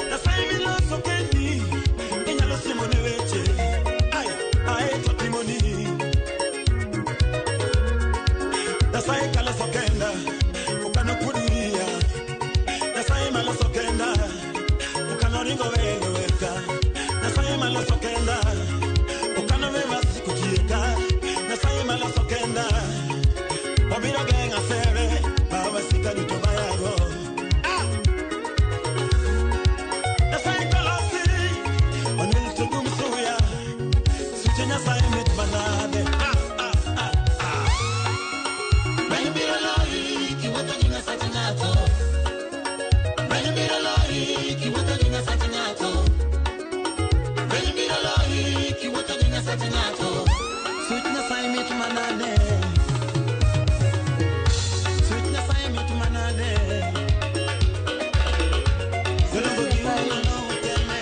[SPEAKER 14] Nyasaye miloso kendi, inyalo siemone weche. Ai, ai to timoni. Nyasaye kaloso kenda, okano kuod wiya. Nyasaye maloso kenda, okano ringo weyo weka. Nyasaye maloso kenda, okano we wasiku tieka. Nyasaye maloso kenda, obiro geng'a sere, ma wasika duto mayago. Ah! Nyasaye kolosi, onel to dum suya. Suche Nyasaye mit manade. Ah, ah, ah, ah.
[SPEAKER 10] Lweny biro loyi kiwuotho gi Nyasach ng'ato. Lweny biro loyi kiwuotho gi Nyasach ng'ato. Lweny biro loyi kiwuotho gi Nyasach ng'ato.
[SPEAKER 14] Such Nyasaye mit manade. Such Nyasaye mit manade. Golongo gi umano uteme.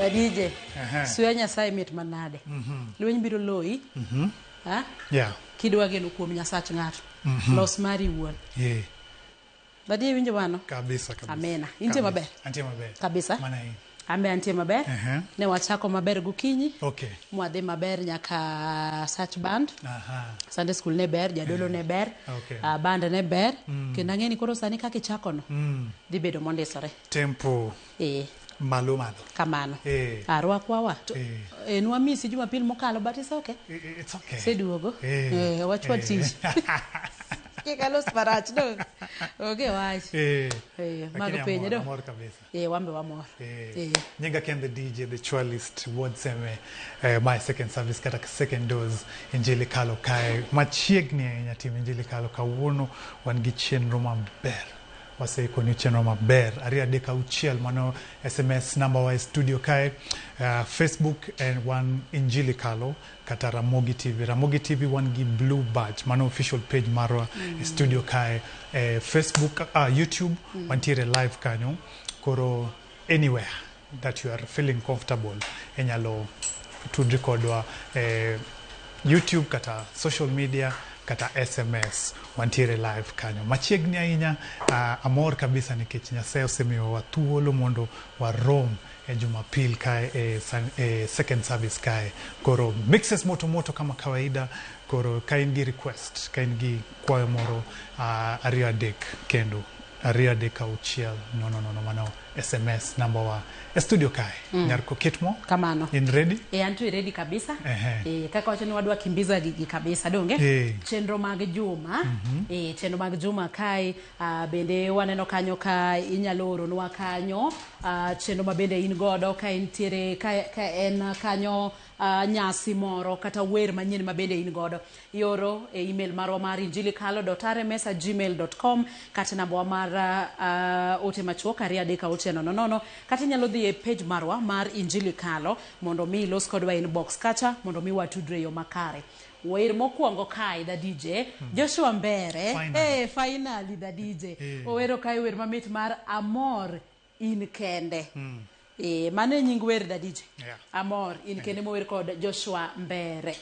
[SPEAKER 15] Adije,
[SPEAKER 16] Aha.
[SPEAKER 15] suya Nyasaye mit manade. Lweny biro loyi, ha?
[SPEAKER 16] Yeah.
[SPEAKER 15] Kidwa geno kuom Nyasach ng'ato.
[SPEAKER 16] Mhm.
[SPEAKER 15] Los mari iwuon.
[SPEAKER 16] Yeah.
[SPEAKER 15] Badie winjo mano?
[SPEAKER 16] Kabisa kabisa.
[SPEAKER 15] Amena. Intie
[SPEAKER 16] Kabisa.
[SPEAKER 15] maber?
[SPEAKER 16] Antie maber.
[SPEAKER 15] Kabisa.
[SPEAKER 16] Mana in.
[SPEAKER 15] Ambe antie maber.
[SPEAKER 16] Aha.
[SPEAKER 15] Ne wachako maber gokinyi.
[SPEAKER 16] Okay.
[SPEAKER 15] Mwadhi maber nyaka Sach Band.
[SPEAKER 16] Aha.
[SPEAKER 15] Sunday school ne ber, jadolo ne ber,
[SPEAKER 16] Okay.
[SPEAKER 15] band ne ber.
[SPEAKER 16] Mm.
[SPEAKER 15] Kendo ang'e ni koro sani kaka ichakono, dhi bedo mondisore.
[SPEAKER 16] Tempo
[SPEAKER 15] Eh,
[SPEAKER 16] malo malo.
[SPEAKER 15] kamano.
[SPEAKER 16] Eh.
[SPEAKER 15] Arwakwawa. To,
[SPEAKER 16] Eh.
[SPEAKER 15] nwamisi Jumapil mokalo, but it's okay.
[SPEAKER 16] It's okay.
[SPEAKER 15] Seduogo.
[SPEAKER 16] Eh.
[SPEAKER 15] Wachwa
[SPEAKER 16] Eh.
[SPEAKER 15] tich. Kik alos marach do. Onge wach.
[SPEAKER 16] Lakini
[SPEAKER 15] Mago penjo
[SPEAKER 16] amor,
[SPEAKER 15] do.
[SPEAKER 16] amor kabisa.
[SPEAKER 15] Wambe wamor.
[SPEAKER 16] Nyinga Ken the DJ, the Chualist, Ward Seme, my second service kata second dose Injili Kalo kae. Machiegni ahinya tim Injili Kalo kawuono wan gi chenro maber. Waseikoni chenro maber. 2 3 6 mano SMS namba wa e studio kae. Facebook en wan Injili Kalo kata Ramogi TV. Ramogi TV wan gi blue badge mano official page marwa e studio kae. Facebook, YouTube wantiere live kanyo. Koro anywhere that you are feeling comfortable inyalo tudri kodwa YouTube kata social media kata SMS wantiere live kanyo machiegni ahinya. Amor kabisa nikech Nyasaye osemiyowa thuolo mondo warom e Jumapil kae e second service kae. Koro mixes moto moto kama kawaida. Koro ka in gi request, ka in gi kwayo moro, 2 3 kendo 2 3 6 0 0 0 mano SMS namba wa e studio kae. Nyarko Kitmo,
[SPEAKER 15] Kamano.
[SPEAKER 16] in ready?
[SPEAKER 15] Anto ready kabisa.
[SPEAKER 16] Ehe.
[SPEAKER 15] Kaka wacho ni wadwa kimbiza gigi kabisa donge? Chenro mag juma. Chenro mag juma kae, bende waneno kanyo ka inyalo oronwa kanyo chenro ma bende in godo ka intiere ka en kanyo, nyasi moro kata wer manyien ma bende in godo, ioro e email marwa mar injilikalo.rms@gmail.com kata namba wa mar ote machuok 2 3 6 0 0, kata inyalo dhi e page marwa mar Injili Kalo mondo mi ilos kodwa inbox kacha mondo mi watudre e yo makare. Wer mokwongo kae, the DJ Joshua Mbere.
[SPEAKER 16] Finally.
[SPEAKER 15] Finally the DJ owero kae wer mamit mar Amor in kende. Mano e nying wer, the DJ. Amor in kende mower kod Joshua Mbere.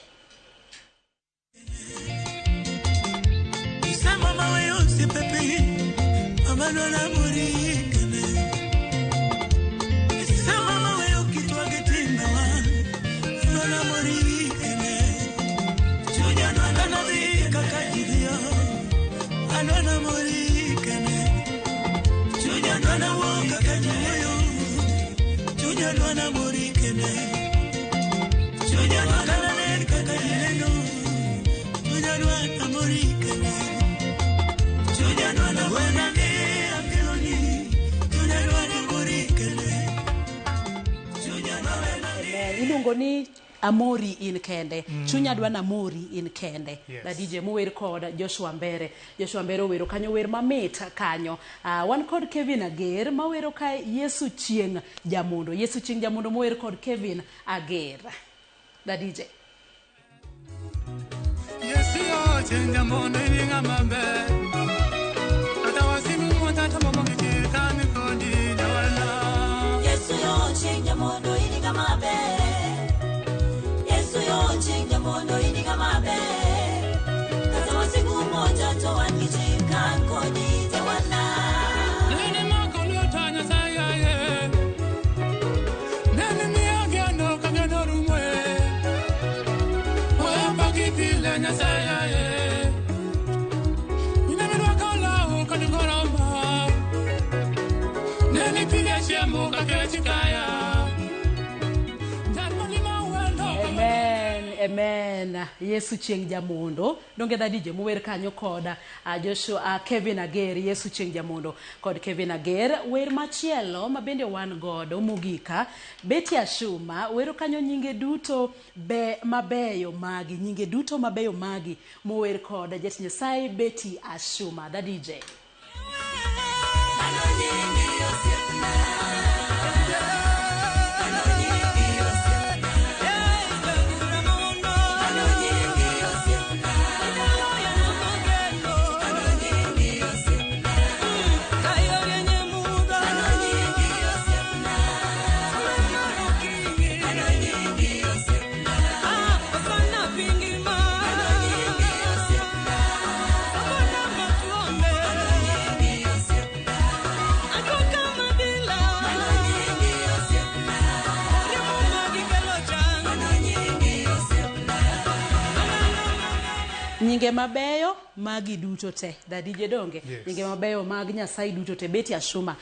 [SPEAKER 14] Isema mawe usipepe mama lwana murikane Isema mawe ukitwage timbewa lwana murikane Chunya lwana nabi kakajibio alwana murikane Chunya lwana woka kajiyo Chunya lwana murikane Chunya lwana nen kakajileno Chunya lwana murikane Chunya lwana wena ne akeloni Chunya lwana murikane Chunya lwana
[SPEAKER 15] Iluongo ni Amori in kende. Chunya dwa na amori in kende.
[SPEAKER 16] Yes.
[SPEAKER 15] The DJ mower kod Joshua Mbere. Joshua Mbere owero kanyo wer mamit kanyo. Wan kod Kevin Ager mawero kae Yesu Chieng' Jamondo. Yesu Chieng' Jamondo mower kod Kevin Ager. The DJ.
[SPEAKER 14] Yesu yo chenja mondo ininga maber Kata wasimu motata mabongike kani kodi jawala
[SPEAKER 10] Yesu yo chinja mondo iniga maber Yesu yo chinja mondo iniga maber Kata wasigu moja to wan gi chik kodi jawana
[SPEAKER 14] Nene mako lweta Nyasaye aye Nene miyo geno ka geno rumo e Oya paki pile Nyasaye aye Nene mirwako law kod goromba Nene pile chiemo ka kech kaya Jal malima wendo
[SPEAKER 15] Amen, amen. Yesu Chieng' Jamondo. Donge the DJ mower kanyo kod Joshua, Kevin Ager, Yesu Chieng' Jamondo kod Kevin Ager. Wer machielo ma bende wan godo mogika, Betty Ashuma wero kanyo nyinge duto be mabeyo magi, nyinge duto mabeyo magi mower kod Jet Nyasaye Betty Ashuma, the DJ.
[SPEAKER 10] Mano nyingi osiepna Mano nyingi osiepna Mano nyingi osiepna Mano nyingi osiepna Mano nyingi osiepna Mano nyingi osiepna Mano nyingi osiepna Mano nyingi osiepna Mano nyingi osiepna Mano nyingi osiepna
[SPEAKER 15] Nyinge mabeyo magi duto te dadije donge.
[SPEAKER 16] Yes.
[SPEAKER 15] Nyinge mabeyo mag Nyasaye duto te. Betty Ashuma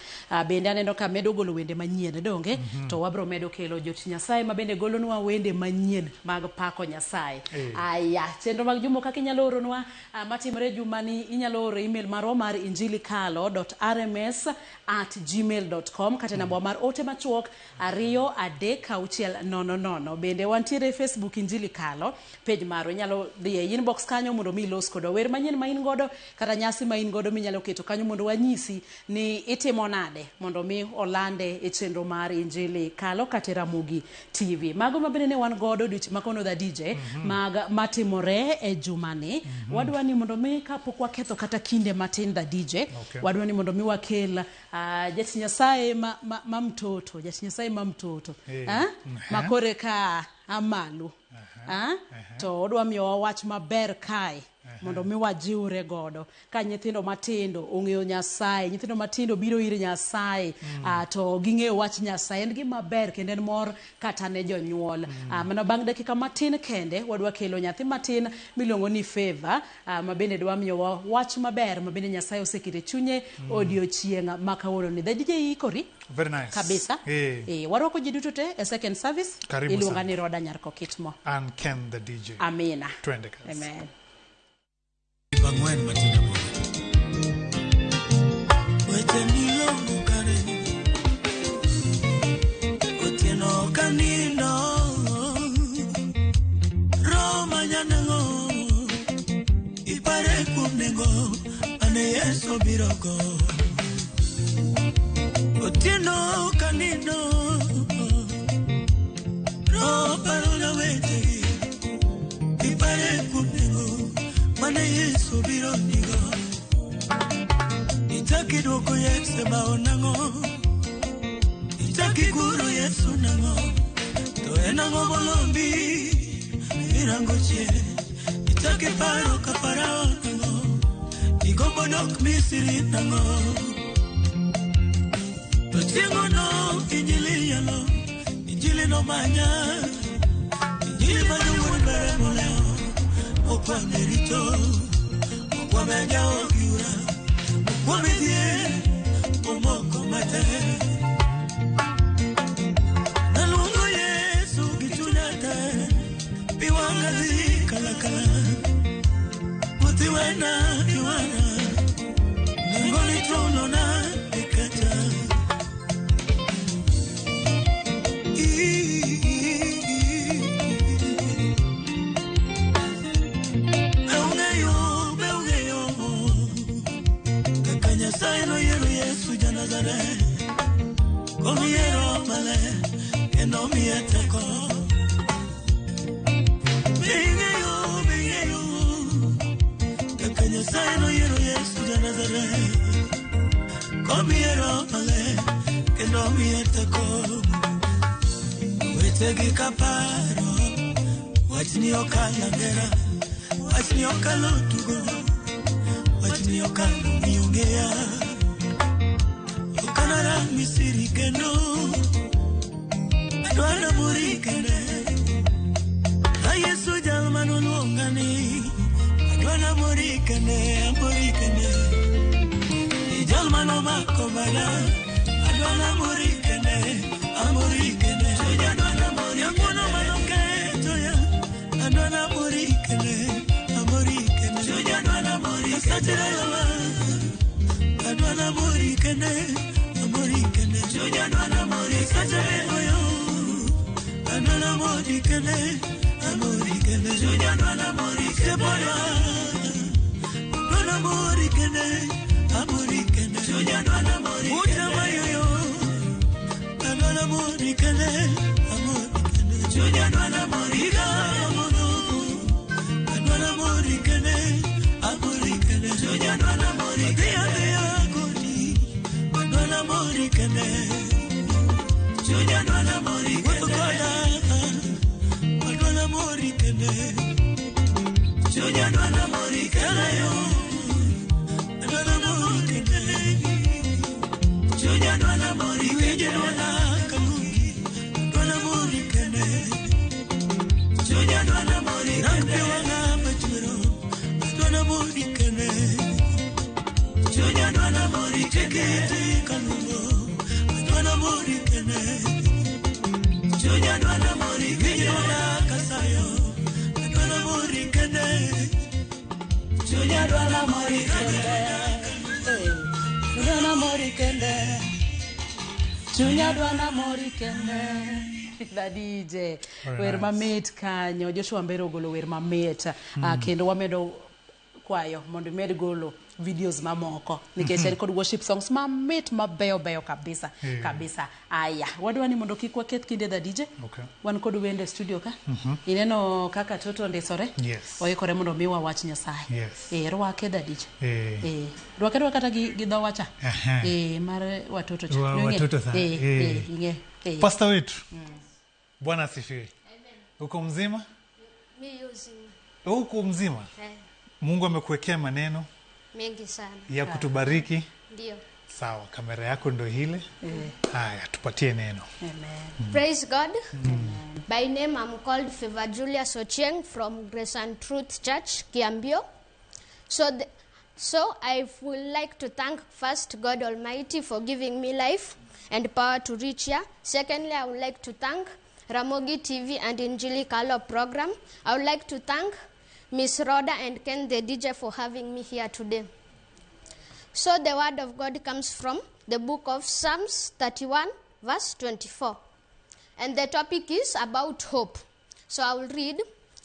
[SPEAKER 15] bende aneno ka medo golo wende manyien donge. To wabro medo kelo jotich Nyasaye ma bende golonwa wende manyien mag pako Nyasaye. Aya, chenro mag jumo kaka inyalo oronwa matimore jumani, inyalo oro email marwa mar injilikalo.rms@gmail.com kata namba mar ote machuok 2 3 6 0 0. Bende wantiere e Facebook Injili Kalo page marwa, inyalo dhi e inbox kanyo mondo mi ilos kodwa wer manyien ma in godo kata nyasi ma in godo minyalo keto kanyo mondo wanyisi ni itimo nade mondo mi olande e chenro mar Injili Kalo kata Ramogi TV. Mago ma bende ne wan godo odiochieng' ma kawuono dha DJ mag matimore e jumani. Wadwa ni mondo mi kapok waketho kata kinde matin dha DJ, wadwa ni mondo mi wakel jatich Nyasaye ma mtoto, jatich Nyasaye ma mtoto ma kore ka amalo to odwa miyowa wach maber kae mondo mi wajiwre godo ka nyithindo matindo ong'eyo Nyasaye, nyithindo matindo biro ir Nyasaye to ging'eyo wach Nyasaye en gima ber kendo en mor kata ne jonyuol. Mana bang' dakika matin kende wadwa kelo nyathi matin miluongo ni Favor ma bende dwa miyowa wach maber ma bende Nyasaye oseketo e chunye odiochieng' ma kawuono ni. The DJ ikori?
[SPEAKER 16] Very nice.
[SPEAKER 15] Kabisa. Warwako ji duto te e second service.
[SPEAKER 16] Karibu
[SPEAKER 15] Iluonga
[SPEAKER 16] sana.
[SPEAKER 15] ni Roda Nyarko Kitmo.
[SPEAKER 16] And Ken the DJ.
[SPEAKER 15] Amina.
[SPEAKER 16] Twende kazi.
[SPEAKER 15] Amen.
[SPEAKER 14] Ang'wen matindo weche milongo kare otieno kanindo Roma nyanang'o ipare kuom nengo mane Yesu birogo otieno kanindo Roho parona wechegi ipare kuom nengo mane Yesu biro nigo Ichaki duoko Yesu e bao nang'o Ichaki guro Yesu nang'o To en ang'o molombi mirango chien Ichaki paro ka Farao nang'o Igombo dok Misri nang'o To chieng'ono Injili yalo Injili nomanya Injili manyo wuon bere molewo Okwame richo Okwame jawo giura Okwame dhier Omoko matek Naluongo Yesu gi chunya te Pi wanga dhi kalakala Puothi wena iwara Nengo ni chulona ikacha Be ung'eyo kaka Nyasaye noyiero Yesu ja Nazareth komiye Roho Maler kendo omiye teko. Be ing'eyo kaka Nyasaye noyiero Yesu ja Nazareth komiye Roho Maler kendo omiye teko. Wechegi kaparo wachni okalo ngera wachni okalo tugo wachni okalo miongea okanarang Misiri kendo adwana mori kende a Yesu jal manoluonga ni adwana mori kende amori kende jal manomako bada adwana mori kende amori kende Yang'uono manoketo ya adwana mori kende amori kende Asachira yawa adwana mori kende amori kende Asachira oyo adwana mori kende amori kende Sepoya adwana mori kende amori kende Utama yoyo adwana mori kende amori kende Iga mono adwana mori kende amori kende Adhiya dhiya kodi adwana mori kende Wuoth koda adwana mori kende Kala yo adwana mori kende Iwinjo dwona kaluongi adwana mori kende Rang pi wang'a machwero adwana mori mori kende. Chunya dwana mori kende kaluongo. Adwana mori kende. Chunya dwana mori kende kasayo. Adwana mori kende. Chunya dwana mori kende.
[SPEAKER 15] Dwana mori kende. Chunya dwana mori kende. The DJ. Wer mamit kanyo. Joshua Mbero ogolo wer mamit. Kendo wamedo kwayo mondo imed golo videos mamoko nikech en kod worship songs mamit mabeyo beyo kabisa. Kabisa. Aya, wadwa ni mondo kik waketh kinde the DJ.
[SPEAKER 16] Okay.
[SPEAKER 15] Wan kod wende studio ka. Ineno kaka Toto ondisore.
[SPEAKER 16] Yes.
[SPEAKER 15] Oikore mondo miwa wach Nyasaye.
[SPEAKER 16] Yes.
[SPEAKER 15] Rwake the DJ. Rwake rwake kata gi dho wacha. Mar watoto cha.
[SPEAKER 16] Watoto sana.
[SPEAKER 15] Ing'e.
[SPEAKER 16] Pastor wetu. Bwana asifiwe. Uko mzima?
[SPEAKER 17] Mimi uzima.
[SPEAKER 16] Uko mzima? Mungu amekuwekea maneno
[SPEAKER 17] mengi sana
[SPEAKER 16] ya kutubariki.
[SPEAKER 17] Ndio.
[SPEAKER 16] Sawa, kamera yako ndo hile. Haya, tupatie neno.
[SPEAKER 15] Amen.
[SPEAKER 17] Praise God. By name I'm called Favor Julius Ochieng from Grace and Truth Church, Kiambio. So I would like to thank first God Almighty for giving me life and power to reach here. Secondly, I would like to thank Ramogi TV and Injili Kalo program. I would like to thank Miss Rhoda and Ken the DJ for having me here today. So the word of God comes from the book of Psalms 31 verse 24. And the topic is about hope. So I will read.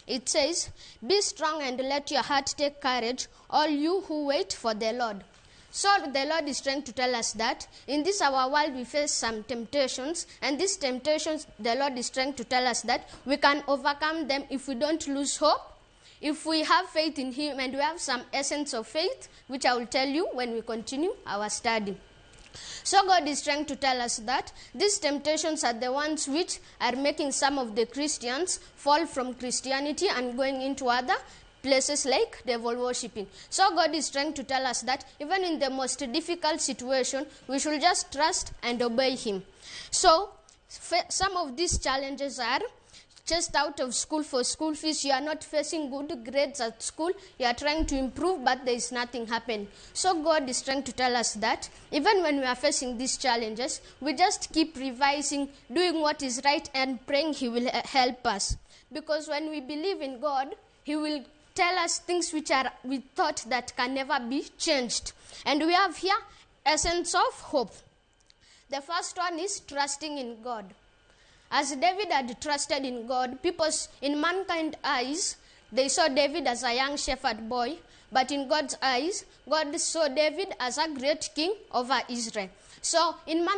[SPEAKER 17] It says, "Be strong and let your heart take courage, all you who wait for the Lord." So the Lord is trying to tell us that in this our world we face some temptations, and these temptations the Lord is trying to tell us that we can overcome them if we don't lose hope, if we have faith in Him, and we have some essence of faith, which I will tell you when we continue our study. So God is trying to tell us that these temptations are the ones which are making some of the Christians fall from Christianity and going into other places like devil worshipping. So God is trying to tell us that even in the most difficult situation, we should just trust and obey Him. So some of these challenges are just out of school for school fees. You are not facing good grades at school. You are trying to improve, but there is nothing happening. So God is trying to tell us that even when we are facing these challenges, we just keep revising, doing what is right, and praying He will help us. Because when we believe in God, He will tell us things which are we thought that can never be changed. And we have here essence of hope. The first one is trusting in God. As David had trusted in God, people in mankind's eyes, they saw David as a young shepherd boy, but in God's eyes, God saw David as a great king over Israel. So in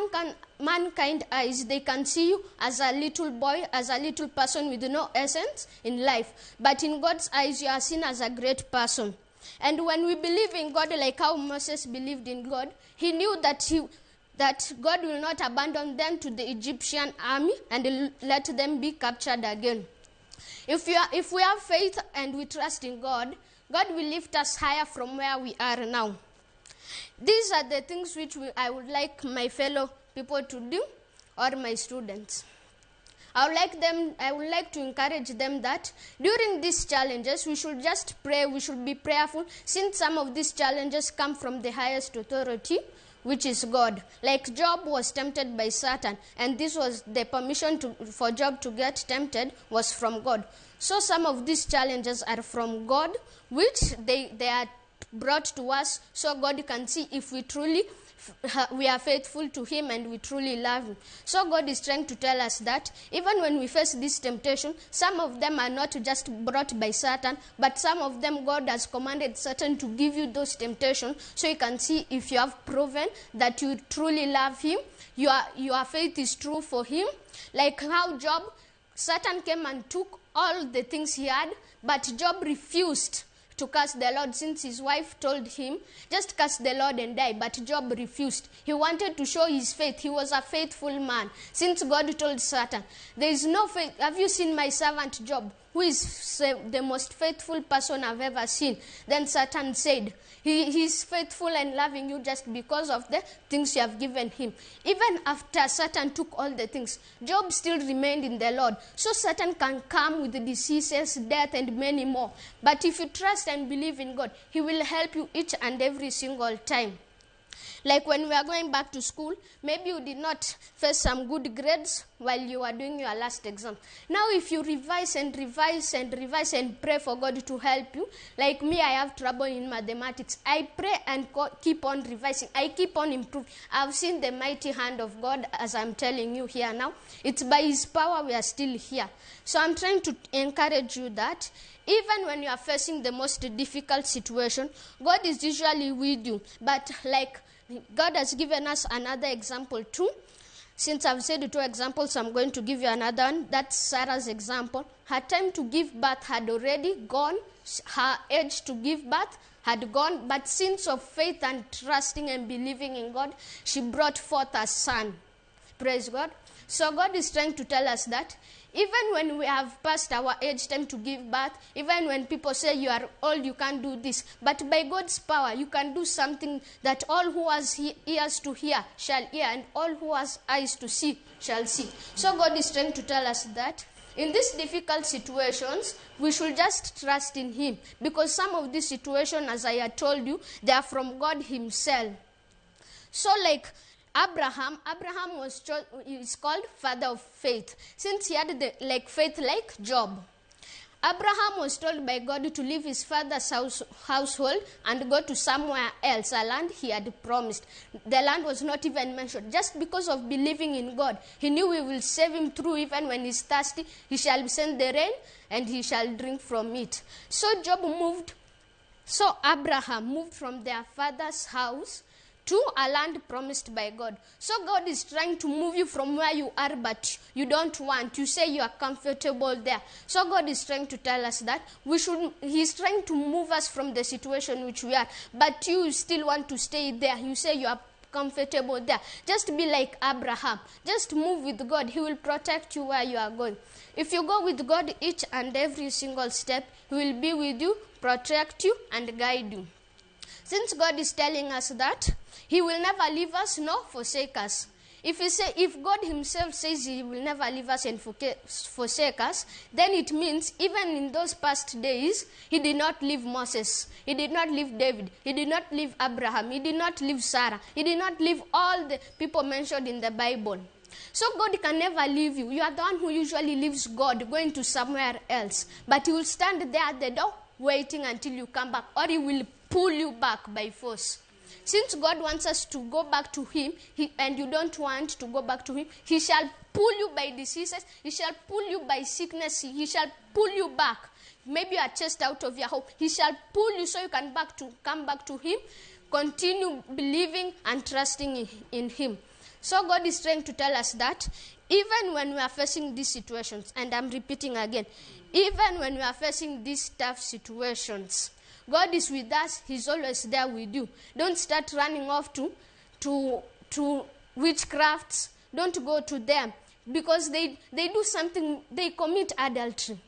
[SPEAKER 17] mankind's eyes, they can see you as a little boy, as a little person with no essence in life. But in God's eyes, you are seen as a great person. And when we believe in God, like how Moses believed in God, he knew that that God will not abandon them to the Egyptian army and let them be captured again. If we have faith and we trust in God, God will lift us higher from where we are now. These are the things which I would like my fellow people to do, or my students. I would like to encourage them that during these challenges, we should just pray, we should be prayerful, since some of these challenges come from the highest authority, which is God. Like Job was tempted by Satan, and this was the permission for Job to get tempted was from God. So some of these challenges are from God, which they are brought to us so God can see if we truly we are faithful to Him and we truly love Him. So God is trying to tell us that even when we face this temptation, some of them are not just brought by Satan, but some of them God has commanded Satan to give you those temptations so you can see if you have proven that you truly love Him, your faith is true for Him. Like how Job, Satan came and took all the things he had, but Job refused to curse the Lord, since his wife told him, just curse the Lord and die. But Job refused. He wanted to show his faith. He was a faithful man. Since God told Satan, there is no faith. Have you seen my servant Job? who is the most faithful person I've ever seen. Then Satan said, he's faithful and loving you just because of the things you have given him. Even after Satan took all the things, Job still remained in the Lord. So Satan can come with diseases, death, and many more. But if you trust and believe in God, he will help you each and every single time. Like when we are going back to school, maybe you did not face some good grades while you were doing your last exam. Now if you revise and revise and revise and pray for God to help you, like me, I have trouble in mathematics. I pray and keep on revising. I keep on improving. I've seen the mighty hand of God, as I'm telling you here now. It's by his power we are still here. So I'm trying to encourage you that even when you are facing the most difficult situation, God is usually with you. But like God has given us another example too. Since I've said two examples, I'm going to give you another one. That's Sarah's example. Her time to give birth had already gone. Her age to give birth had gone. But since of faith and trusting and believing in God, she brought forth a son. Praise God. So God is trying to tell us that even when we have passed our age time to give birth, even when people say you are old, you can't do this, but by God's power, you can do something that all who has ears to hear shall hear, and all who has eyes to see shall see. So God is trying to tell us that in these difficult situations, we should just trust in him, because some of these situations, as I had told you, they are from God himself. So like Abraham is called father of faith, since he had the faith like Job. Abraham was told by God to leave his father's household and go to somewhere else, a land he had promised. The land was not even mentioned. Just because of believing in God, he knew he will save him through. Even when he's thirsty, he shall send the rain and he shall drink from it. So Abraham moved from their father's house to a land promised by God. So God is trying to move you from where you are, but you don't want. You say you are comfortable there. So God is trying to tell us that he's trying to move us from the situation which we are, but you still want to stay there. You say you are comfortable there. Just be like Abraham. Just move with God. He will protect you where you are going. If you go with God each and every single step, he will be with you, protect you, and guide you. Since God is telling us that he will never leave us nor forsake us. If God himself says he will never leave us and forsake us, then it means even in those past days, he did not leave Moses, he did not leave David, he did not leave Abraham, he did not leave Sarah, he did not leave all the people mentioned in the Bible. So God can never leave you. You are the one who usually leaves God, going to somewhere else. But he will stand there at the door waiting until you come back, or he will pull you back by force. Since God wants us to go back to him, and you don't want to go back to him, he shall pull you by diseases, he shall pull you by sickness, he shall pull you back. Maybe you are chased out of your home. He shall pull you so you can come back to him, continue believing and trusting in him. So God is trying to tell us that even when we are facing these situations, and I'm repeating again, even when we are facing these tough situations, God is with us. He's always there with you. Don't start running off to witchcrafts. Don't go to them, because they do something, they commit adultery.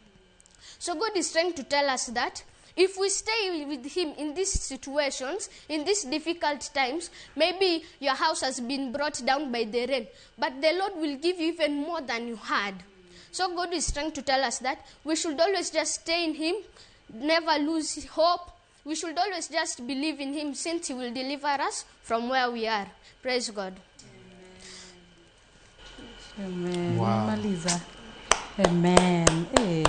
[SPEAKER 17] So God is trying to tell us that if we stay with him in these situations, in these difficult times, maybe your house has been brought down by the rain, but the Lord will give you even more than you had. So God is trying to tell us that we should always just stay in him, never lose hope. We should always just believe in him, since he will deliver us from where we are. Praise God.
[SPEAKER 15] Amen.
[SPEAKER 16] Wow.
[SPEAKER 15] Maliza. Amen. Hey.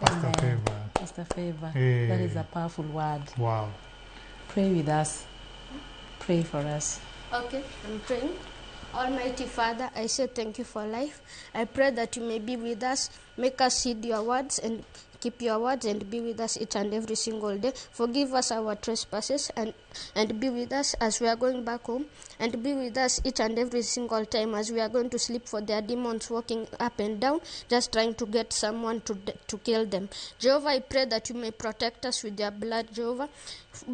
[SPEAKER 16] Pastor
[SPEAKER 15] Amen.
[SPEAKER 16] Favor.
[SPEAKER 15] Pastor Favor.
[SPEAKER 16] Hey.
[SPEAKER 15] That is a powerful word.
[SPEAKER 16] Wow.
[SPEAKER 15] Pray with us. Pray for us.
[SPEAKER 17] Okay, I'm praying. Almighty Father, I say thank you for life. I pray that you may be with us. Make us heed your words and keep your words and be with us each and every single day. Forgive us our trespasses and be with us as we are going back home, and be with us each and every single time as we are going to sleep, for their demons walking up and down, just trying to get someone to kill them. Jehovah, I pray that you may protect us with your blood, Jehovah.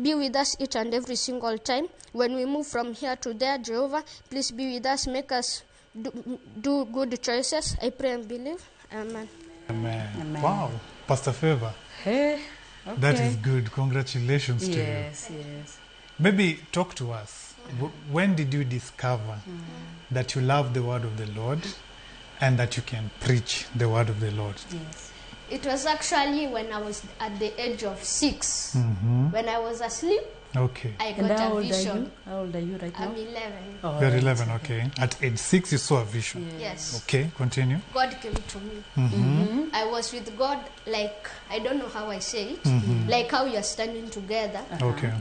[SPEAKER 17] Be with us each and every single time. When we move from here to there, Jehovah, please be with us. Make us do good choices. I pray and believe. Amen.
[SPEAKER 16] Amen.
[SPEAKER 15] Amen.
[SPEAKER 16] Wow. Pastor Favor,
[SPEAKER 15] Hey, okay.
[SPEAKER 16] that is good. Congratulations to you.
[SPEAKER 15] Yes, yes.
[SPEAKER 16] Maybe talk to us. When did you discover that you love the word of the Lord and that you can preach the word of the Lord?
[SPEAKER 15] Yes.
[SPEAKER 17] It was actually when I was at the age of 6.
[SPEAKER 16] Mhm.
[SPEAKER 17] When I was asleep,
[SPEAKER 16] Okay.
[SPEAKER 17] I
[SPEAKER 15] And
[SPEAKER 17] got
[SPEAKER 15] how
[SPEAKER 17] a
[SPEAKER 15] old are
[SPEAKER 17] vision.
[SPEAKER 15] you? How old are you right now?
[SPEAKER 17] I'm 11.
[SPEAKER 15] All
[SPEAKER 16] You're
[SPEAKER 15] right.
[SPEAKER 16] 11, okay. At age 6, you saw a vision.
[SPEAKER 17] Yes.
[SPEAKER 16] Okay, continue.
[SPEAKER 17] God came to me.
[SPEAKER 16] Mhm.
[SPEAKER 17] I was with God, like, I don't know how I say it,
[SPEAKER 16] Mhm.
[SPEAKER 17] like how you are standing together.
[SPEAKER 16] Okay.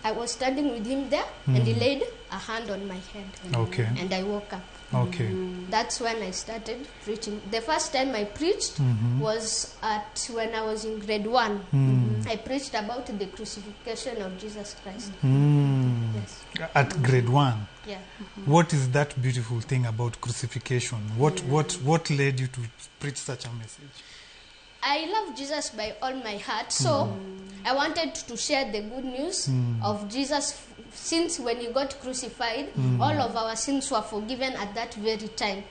[SPEAKER 17] I was standing with him there, and he
[SPEAKER 16] Mm.
[SPEAKER 17] laid a hand on my head.
[SPEAKER 16] Okay.
[SPEAKER 17] And I woke up.
[SPEAKER 16] Okay.
[SPEAKER 17] That's when I started preaching. The first time I preached
[SPEAKER 16] Mhm.
[SPEAKER 17] was at when I was in grade 1.
[SPEAKER 16] Mm.
[SPEAKER 17] I preached about the crucifixion of Jesus Christ.
[SPEAKER 16] Mm.
[SPEAKER 17] Yes.
[SPEAKER 16] At grade 1.
[SPEAKER 17] Yeah.
[SPEAKER 16] What is that beautiful thing about crucifixion? What led you to preach such a message?
[SPEAKER 17] I love Jesus by all my heart, so I wanted to share the good news of Jesus. Since when he got crucified, all of our sins were forgiven at that very time.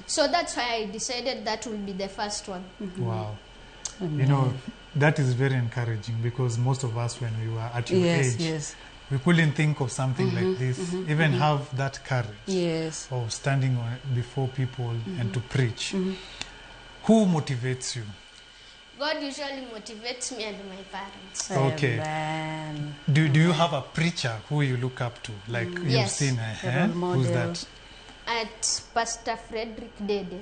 [SPEAKER 17] So that's why I decided that will be the first one.
[SPEAKER 16] Wow. You know, that is very encouraging because most of us, when we were at your
[SPEAKER 15] Yes,
[SPEAKER 16] age,
[SPEAKER 15] yes.
[SPEAKER 16] we couldn't think of something like this, even have that courage
[SPEAKER 15] Yes.
[SPEAKER 16] of standing before people and to preach. Who motivates you?
[SPEAKER 17] God usually motivates me and my parents.
[SPEAKER 16] Okay.
[SPEAKER 15] Amen.
[SPEAKER 16] Do you have a preacher who you look up to? Like you've
[SPEAKER 17] Yes.
[SPEAKER 16] seen,
[SPEAKER 15] A role
[SPEAKER 16] Who's
[SPEAKER 15] model.
[SPEAKER 16] that?
[SPEAKER 17] At Pastor Frederick Dede.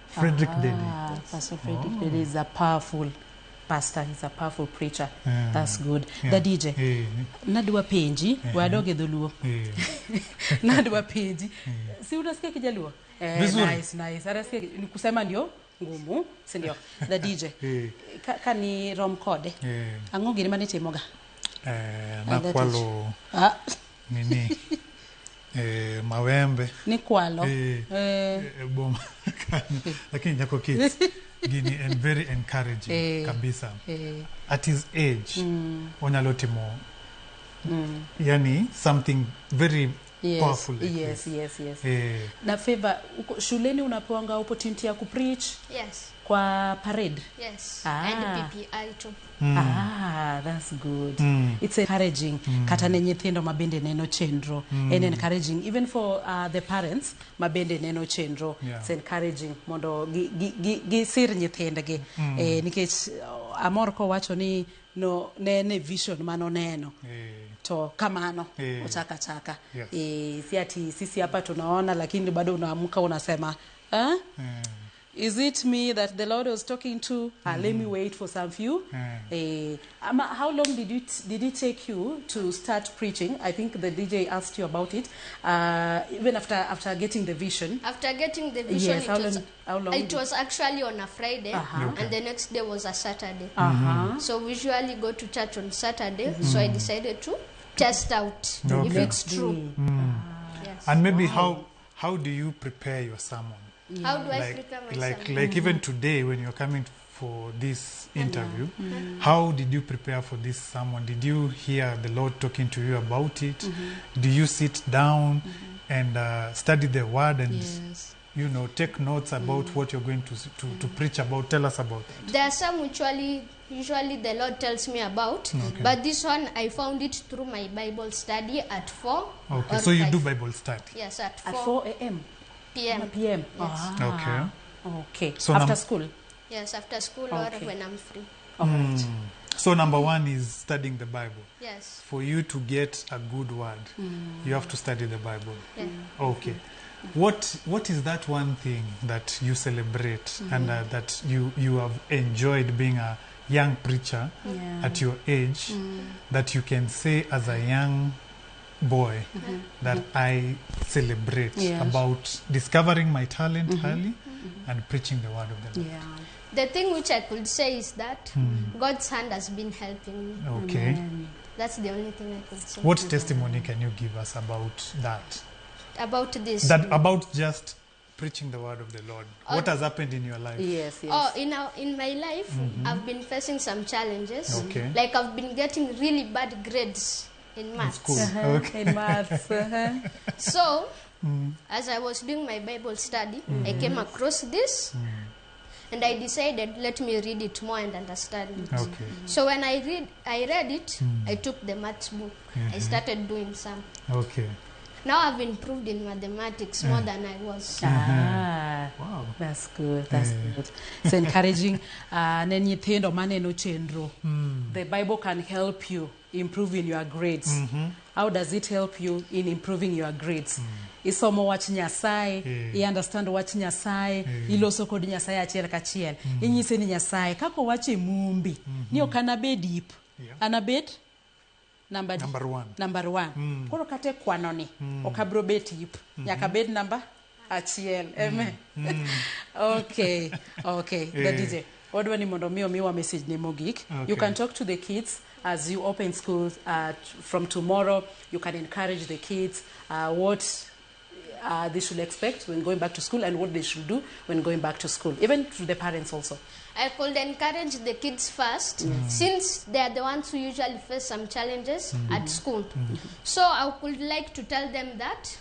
[SPEAKER 16] Frederick Dede.
[SPEAKER 15] Pastor Frederick Dede is a powerful pastor. He's a powerful preacher.
[SPEAKER 16] Yeah.
[SPEAKER 15] That's good.
[SPEAKER 16] Yeah.
[SPEAKER 15] The DJ.
[SPEAKER 16] Eh,
[SPEAKER 15] Nadwa penji, wadoge dholuo.
[SPEAKER 16] eh.
[SPEAKER 15] Nadwa penji. Si unasikia Kijaluo? Eh,
[SPEAKER 16] Vizuri.
[SPEAKER 15] nice, nice. Anasikia ni kusema ndio ngumu, si ndio? The DJ.
[SPEAKER 16] Eh.
[SPEAKER 15] Ka ni rom kode.
[SPEAKER 16] Eh.
[SPEAKER 15] Ang'o gini mane timoga?
[SPEAKER 16] Eh,
[SPEAKER 15] That is-
[SPEAKER 16] nakwalo
[SPEAKER 15] Ah,
[SPEAKER 16] nini mawembe
[SPEAKER 15] ni kwalo.
[SPEAKER 16] Eh.
[SPEAKER 15] Eh.
[SPEAKER 16] Boma kanyo. Lakini Nyako Kids gini and very encouraging
[SPEAKER 15] Eh.
[SPEAKER 16] kabisa
[SPEAKER 15] Eh.
[SPEAKER 16] at his age onyalo timo yani something very
[SPEAKER 15] Yes,
[SPEAKER 16] powerful like
[SPEAKER 15] yes,
[SPEAKER 16] this.
[SPEAKER 15] yes, yes.
[SPEAKER 16] Eh,
[SPEAKER 15] Na Favor, uko shuleni unapewanga opportunity ya kupreach
[SPEAKER 17] Yes.
[SPEAKER 15] kwa parade?
[SPEAKER 17] Yes.
[SPEAKER 15] Ah.
[SPEAKER 17] And PPI too.
[SPEAKER 15] Ah, that's good. It's encouraging. Kata ne nyithindo mabende neno chenro. And encouraging even for the parents mabende neno chenro.
[SPEAKER 16] Yeah.
[SPEAKER 15] It's encouraging mondo gi sir nyithindgi. Nikech amor kowacho ni no ne vision manoneno.
[SPEAKER 16] eh,
[SPEAKER 15] To kamano
[SPEAKER 16] Eh.
[SPEAKER 15] ochaka chaka.
[SPEAKER 16] Yes.
[SPEAKER 15] Si ati sisi hapa tunaona lakini bado unaamka unasema eh?
[SPEAKER 16] eh.
[SPEAKER 15] Is it me that the Lord was talking to? Let me wait for some few. Ama, how long did it take you to start preaching? I think the DJ asked you about it. Even after getting the vision.
[SPEAKER 17] After getting the vision,
[SPEAKER 15] Yes, how long
[SPEAKER 17] it was actually on a Friday,
[SPEAKER 15] Uh-huh.
[SPEAKER 17] and the next day was a Saturday.
[SPEAKER 15] Uh-huh.
[SPEAKER 17] So we usually go to church on Saturday. So I decided to test out if
[SPEAKER 16] Okay.
[SPEAKER 17] it's true. Yes.
[SPEAKER 16] And maybe how do you prepare your sermon?
[SPEAKER 17] How do I prepare myself?
[SPEAKER 16] Like even today when you're coming for this interview, how did you prepare for this sermon? Did you hear the Lord talking to you about it? Do you sit down and study the word and
[SPEAKER 9] Yes.
[SPEAKER 16] you know, take notes about what you're going to preach about? Tell us about that.
[SPEAKER 17] There are some usually the Lord tells me about,
[SPEAKER 16] Okay.
[SPEAKER 17] but this one I found it through my Bible study at 4.
[SPEAKER 16] Okay,
[SPEAKER 17] or
[SPEAKER 16] so you
[SPEAKER 17] 5.
[SPEAKER 16] do Bible study.
[SPEAKER 17] Yes, at 4,
[SPEAKER 15] At 4 a.m.
[SPEAKER 17] p.m.
[SPEAKER 15] PM.
[SPEAKER 17] Yes.
[SPEAKER 15] Ah.
[SPEAKER 16] Okay.
[SPEAKER 15] Okay.
[SPEAKER 16] So
[SPEAKER 15] after school.
[SPEAKER 17] Yes, after school
[SPEAKER 15] Okay.
[SPEAKER 17] or when I'm free.
[SPEAKER 15] All right.
[SPEAKER 16] So number one is studying the Bible.
[SPEAKER 17] Yes.
[SPEAKER 16] For you to get a good word, you have to study the Bible.
[SPEAKER 17] Yeah.
[SPEAKER 16] Okay. What is that one thing that you celebrate and that you have enjoyed being a young preacher at your age, that you can say as a young boy that I celebrate about discovering my talent early and preaching the word of the Lord?
[SPEAKER 15] Yeah.
[SPEAKER 17] The thing which I could say is that God's hand has been helping me.
[SPEAKER 16] Okay.
[SPEAKER 15] Amen.
[SPEAKER 17] That's the only thing I could say.
[SPEAKER 16] What testimony can you give us about that?
[SPEAKER 17] About this?
[SPEAKER 16] That about just preaching the word of the Lord. What has happened in your life?
[SPEAKER 15] Yes, yes.
[SPEAKER 17] Oh, in my life, I've been facing some challenges.
[SPEAKER 16] Okay.
[SPEAKER 17] Like I've been getting really bad grades in maths.
[SPEAKER 16] In school. Okay.
[SPEAKER 15] In maths.
[SPEAKER 17] So, as I was doing my Bible study, I came across this. And I decided, let me read it more and understand it.
[SPEAKER 16] Okay.
[SPEAKER 17] So when I read it, I took the maths book. I started doing some.
[SPEAKER 16] Okay.
[SPEAKER 17] Now I've improved in mathematics more than I was.
[SPEAKER 15] Ah,
[SPEAKER 16] wow.
[SPEAKER 15] That's good. That's good. It's encouraging. Ne nyithindo maneno chenro. The Bible can help you improve in your grades. How does it help you in improving your grades? Isomo wach Nyasaye, i understand wach Nyasaye, iloso kod Nyasaye achiel kachiel. Inyise ni Nyasaye kako wache mumbi, ni ok anabed ip, anabed number
[SPEAKER 16] one.
[SPEAKER 15] Number one. Koro kate kwano ni, ok abro bet ip, nyaka bed number achiel. Amen. Okay, okay. The DJ. Wadwa ni mondo mi omiwa message ne mogik.
[SPEAKER 16] Okay.
[SPEAKER 15] You can talk to the kids as you open schools from tomorrow. You can encourage the kids what they should expect when going back to school and what they should do when going back to school, even to the parents also.
[SPEAKER 17] I could encourage the kids first, since they are the ones who usually face some challenges at school. So I would like to tell them that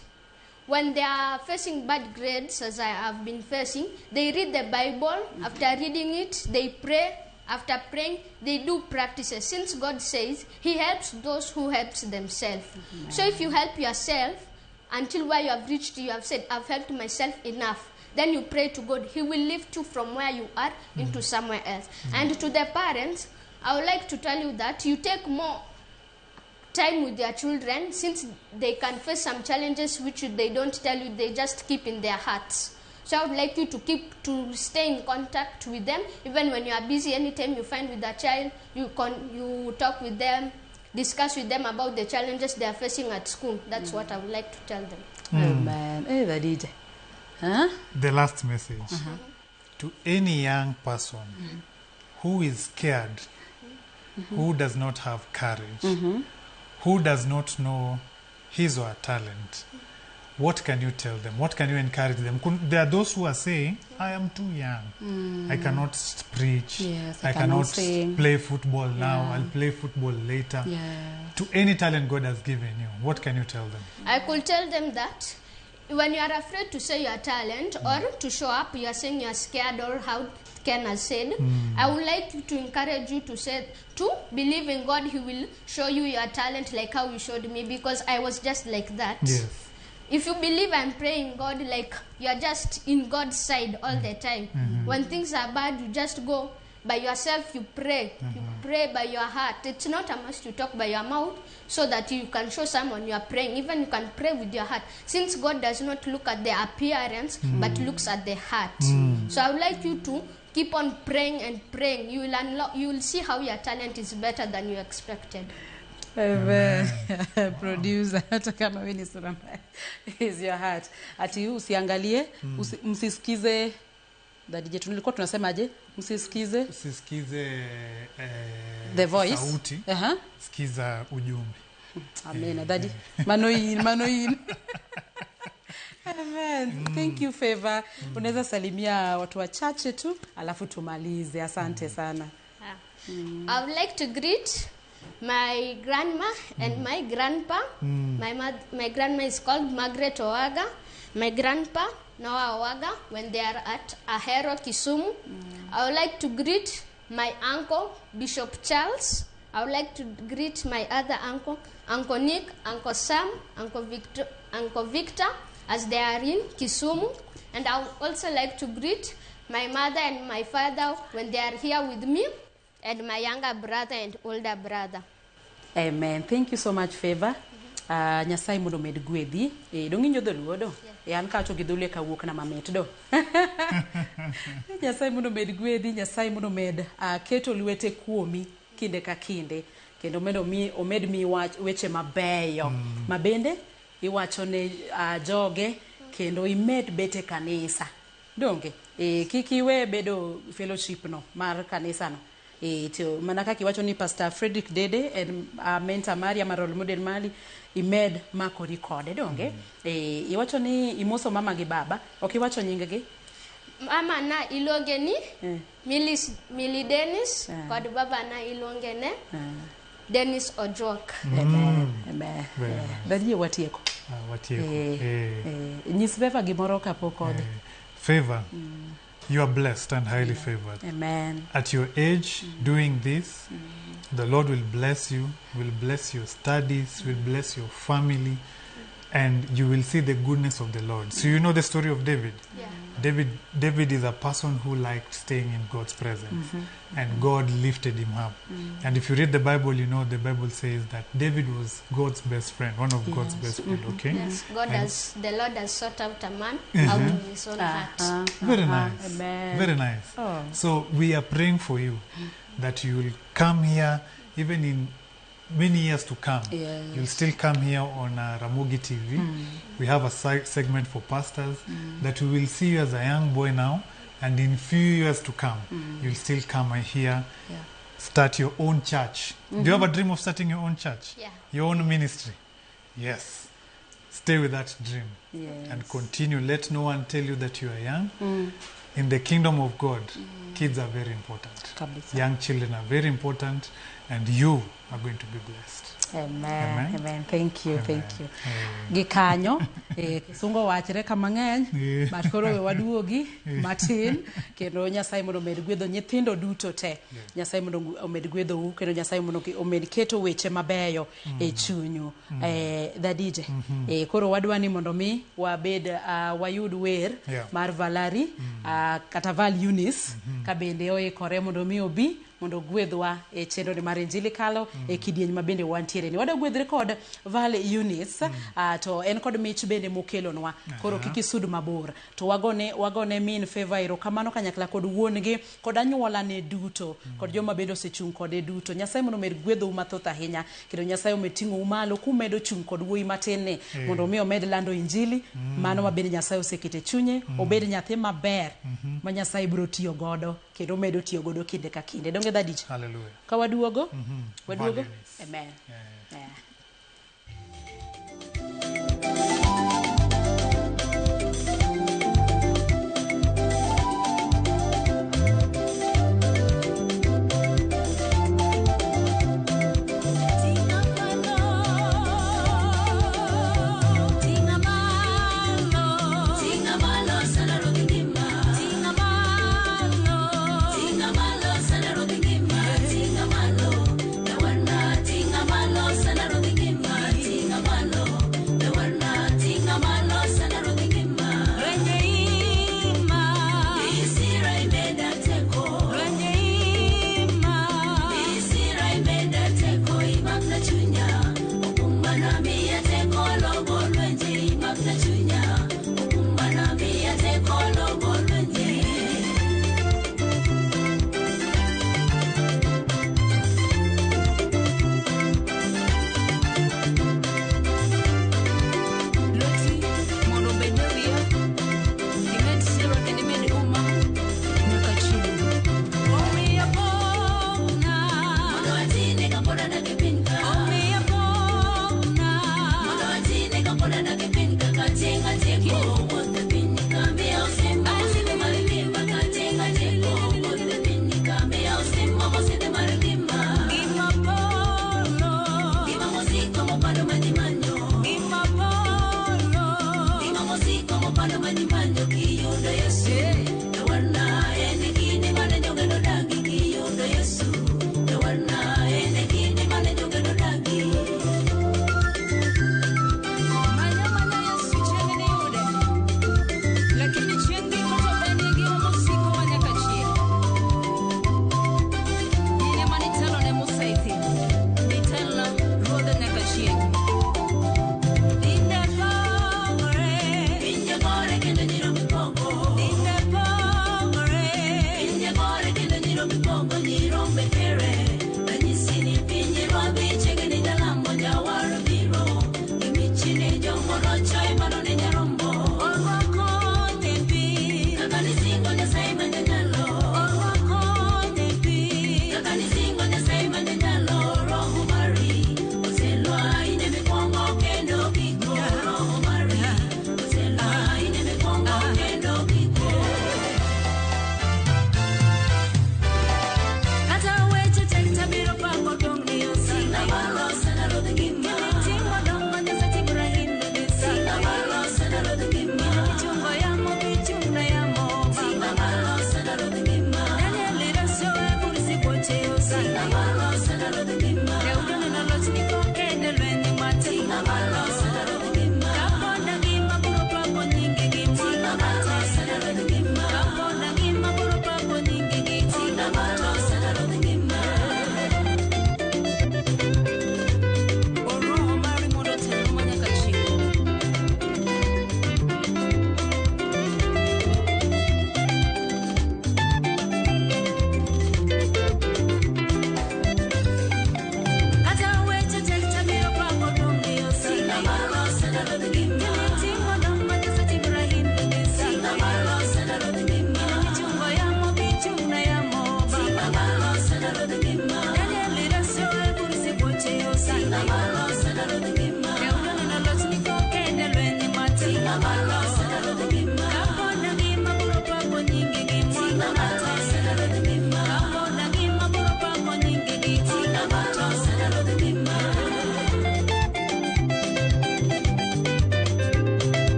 [SPEAKER 17] when they are facing bad grades, as I have been facing, they read the Bible. After reading it, they pray. After praying, they do practices. Since God says He helps those who helps themselves. So if you help yourself until where you have reached, you have said, I've helped myself enough. Then you pray to God. He will lift you from where you are into somewhere else. And to the parents, I would like to tell you that you take more time with their children, since they can face some challenges which they don't tell you, they just keep in their hearts. So I would like you to stay in contact with them, even when you are busy. Anytime you find with a child, you talk with them, discuss with them about the challenges they are facing at school. That's what I would like to tell them.
[SPEAKER 15] Amen. Hey, the DJ. Huh?
[SPEAKER 16] The last message to any young person who is scared, who does not have courage, who does not know his or her talent, what can you tell them? What can you encourage them? There are those who are saying, I am too young. I cannot preach.
[SPEAKER 15] Yes,
[SPEAKER 16] I cannot
[SPEAKER 15] sing.
[SPEAKER 16] Play football now.
[SPEAKER 15] Yeah.
[SPEAKER 16] I'll play football later.
[SPEAKER 15] Yeah.
[SPEAKER 16] To any talent God has given you, what can you tell them?
[SPEAKER 17] I could tell them that when you are afraid to say your talent or to show up, you are saying you are scared, or how Ken has said, I would like to encourage you to say, to believe in God. He will show you your talent like how He showed me, because I was just like that.
[SPEAKER 16] Yes.
[SPEAKER 17] If you believe and pray in God, like you are just in God's side all the time. When things are bad, you just go by yourself, you pray. You pray by your heart. It's not a must to talk by your mouth so that you can show someone you are praying. Even you can pray with your heart. Since God does not look at the appearance, but looks at the heart. So I would like you to keep on praying and praying. You will unlock, you will see how your talent is better than you expected.
[SPEAKER 15] Amen. Producer, hata kama wewe ni sura mbaya, is your heart. Ati usiangalie, msisikize. DJ, tulikuwa tunasemaje? Msisikize.
[SPEAKER 16] Usisikize
[SPEAKER 15] the voice.
[SPEAKER 16] Sauti. Sikiza ujumbe.
[SPEAKER 15] Amen. Daddy. Manoin, manoin. Amen. Thank you, Favor. Unaweza salimia watu wachache tu, alafu tumalize. Asante sana.
[SPEAKER 17] I would like to greet my grandma and my grandpa. My grandma is called Margaret Owaga. My grandpa, Noah Owaga, when they are at Ahero, Kisumu. I would like to greet my uncle, Bishop Charles. I would like to greet my other uncle, Uncle Nick, Uncle Sam, Uncle Victor, as they are in Kisumu. And I would also like to greet my mother and my father when they are here with me, and my younger brother and older brother.
[SPEAKER 15] Amen. Thank you so much, Favor. Nyasaye mondo omed gwedhi. Dong injo dholuo do? An kawacho gi dholuo kawuok na mamit do. Nyasaye mondo omed gwedhi, Nyasaye mondo omed keto lwete kuomi kinde ka kinde, kendo omed mi weche mabeyo. Mabende iwacho ne joge, kendo imed bete kanisa. Donge? Kik iwe bedo fellowship no mar kanisa no. Mana kaka iwacho ni Pastor Frederick Dede en mentor mari ama role model mari, imed makori kode, donge? Iwacho ni imoso mama gi baba, ok iwacho nying gi?
[SPEAKER 17] Mama na iluonge ni Milly Dennis, kod baba na iluonge ne Dennis Ojok.
[SPEAKER 15] Amen. Amen. Daddy watieko.
[SPEAKER 16] Watieko.
[SPEAKER 15] Nyis Favor gimoro kapok odhi.
[SPEAKER 16] Favor. You are blessed and highly favored.
[SPEAKER 15] Amen.
[SPEAKER 16] At your age, doing this, the Lord will bless you, will bless your studies, will bless your family, and you will see the goodness of the Lord. So you know the story of David.
[SPEAKER 17] Yeah.
[SPEAKER 16] David is a person who liked staying in God's presence, and God lifted him up. And if you read the Bible, you know the Bible says that David was God's best friend, one of God's best friend, okay?
[SPEAKER 17] Yes, God has, the Lord has sought out a man out of his own heart.
[SPEAKER 16] Very nice.
[SPEAKER 15] Amen.
[SPEAKER 16] Very nice.
[SPEAKER 15] Oh.
[SPEAKER 16] So we are praying for you that you will come here even in many years to come. You'll still come here on Ramogi TV. We have a segment for pastors that we will see you as a young boy now, and in few years to come, you'll still come here, start your own church. Do you have a dream of starting your own church?
[SPEAKER 17] Yeah.
[SPEAKER 16] Your own ministry? Yes. Stay with that dream and continue. Let no one tell you that you are young. In the kingdom of God, kids are very important.
[SPEAKER 15] Kabisa.
[SPEAKER 16] Young children are very important, and you are going to be blessed.
[SPEAKER 15] Amen.
[SPEAKER 16] Amen.
[SPEAKER 15] Amen. Thank you.
[SPEAKER 16] Amen.
[SPEAKER 15] Thank you. Gikanyo, kisungo wachre kama ng'eny, but koro we waduogi matin, kendo Nyasaye mondo omed gwedho nyithindo duto te. Nyasaye mondo omed gwedhou, kendo Nyasaye mondo omed keto weche mabeyo e chunyu. The DJ. Koro wadwa ni mondo mi wabed wayud wer mar Valerie, kata Val Eunice, ka bende oikore mondo mi obi mondo ogwedhwa e chenro ni mar Injili Kalo e kidieny ma bende wantiere ni. Wadwa gwedhre kod Val Eunice, to en kod mich bende mokelonwa. Koro kik isud mabor. To wagone min Favor erokamano kanyakla kod wuon-gi, kod anyuolane duto, kod joma bende osechung' kode duto. Nyasaye mondo omed gwedhou mathoth ahinya, kendo Nyasaye omed ting'ou malo kumedo chung' kod wuoyi matin ni, mondo mi omed lando Injili, mano ma bende Nyasaye oseketo e chunye, obed nyathi maber ma Nyasaye biro tiyo godo, kendo medo tiyo godo kinde ka kinde. Donge Daddy?
[SPEAKER 16] Hallelujah.
[SPEAKER 15] Ka waduogo? Waduogo?
[SPEAKER 16] Val Eunice.
[SPEAKER 15] Amen. Yeah.
[SPEAKER 10] Tinga malo, sana.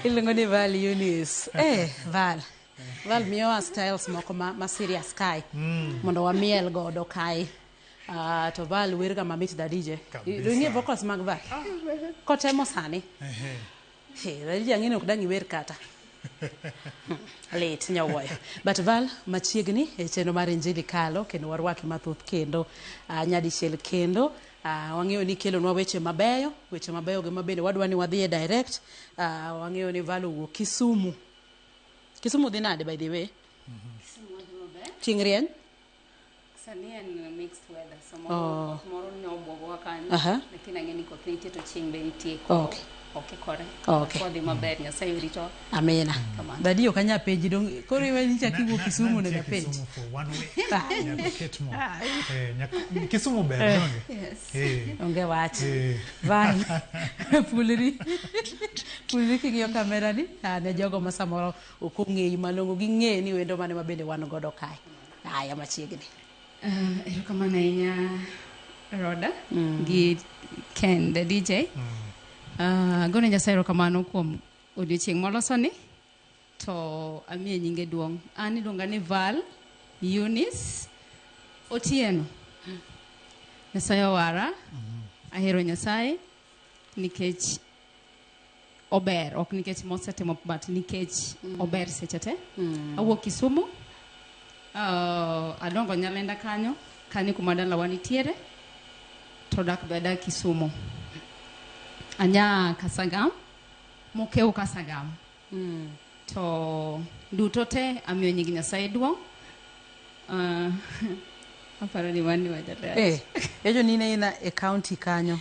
[SPEAKER 15] Iluongo ni Val Eunice. Eh, Val. Val miyowa styles moko ma, ma serious kae. Mondo wamiel godo kae. To Val wer ga mamit da DJ.
[SPEAKER 16] Kabisa.
[SPEAKER 15] Ing'e vocals mag Val? Kotemo sani.
[SPEAKER 16] Ehe.
[SPEAKER 15] Hey, da DJ ang'e ni ok dang' iwer kata. Lit nyawuoyo. But Val, machiegni e chenro mar Injili Kalo kendo warwaki mathoth kendo nyadichiel kendo wang'eyo ni ikelonwa weche mabeyo, weche mabeyo gi mabende wadwa ni wadhiye direct. Wang'eyo ni Val owuok Kisumu. Kisumu dhi nade by the way? Chieng' rieny?
[SPEAKER 18] Sani en mixed weather. Samoro
[SPEAKER 15] Oh.
[SPEAKER 18] koth moro ne obwogowa kanyo.
[SPEAKER 15] Aha.
[SPEAKER 18] Lakini ang'e ni koth nitie to chieng' be nitie.
[SPEAKER 15] Okay.
[SPEAKER 18] Okikore.
[SPEAKER 15] Okay.
[SPEAKER 18] Wadhi maber, Nyasaye oritowa.
[SPEAKER 15] Amina.
[SPEAKER 18] Kamano.
[SPEAKER 15] Dadi ok anyal penji dong koro iwe ni chak iwuok Kisumu
[SPEAKER 16] Nantie
[SPEAKER 15] onego apenji.
[SPEAKER 16] Kisumu for one week.
[SPEAKER 15] Ah.
[SPEAKER 16] Nyaka oket mo. Eh, Kisumu ber,
[SPEAKER 15] Eh.
[SPEAKER 16] donge?
[SPEAKER 18] Yes.
[SPEAKER 16] Eh.
[SPEAKER 15] Onge wach.
[SPEAKER 16] Eh.
[SPEAKER 15] Val, pulri. Pulri king'iyo kamera ni, ne jogo ma samoro ok ong'eyi malong'o ging'e ni wendo mane ma bende wan godo kae. Aya machiegni.
[SPEAKER 18] Erokamano ahinya Roda gi Ken the DJ. Agone Nyasaye erokamano kuom odiochieng' molosoni to amiye nyinge duong'. An iluonga ni Val Eunice Otieno. Nyasaye owara. Ahero Nyasaye nikech ober, ok nikech mosetimo but nikech ober seche te. Awuok Kisumu. Adongo Nyalenda kanyo, kanyo kuma dalawa nitiere, to dak be adak Kisumu. Anya Kasagam, mokew Kasagam. To duto te amiyo nying Nyasaye duong'. Aparo ni mano wajaber.
[SPEAKER 15] Eh, ejo nine ina e county kanyo.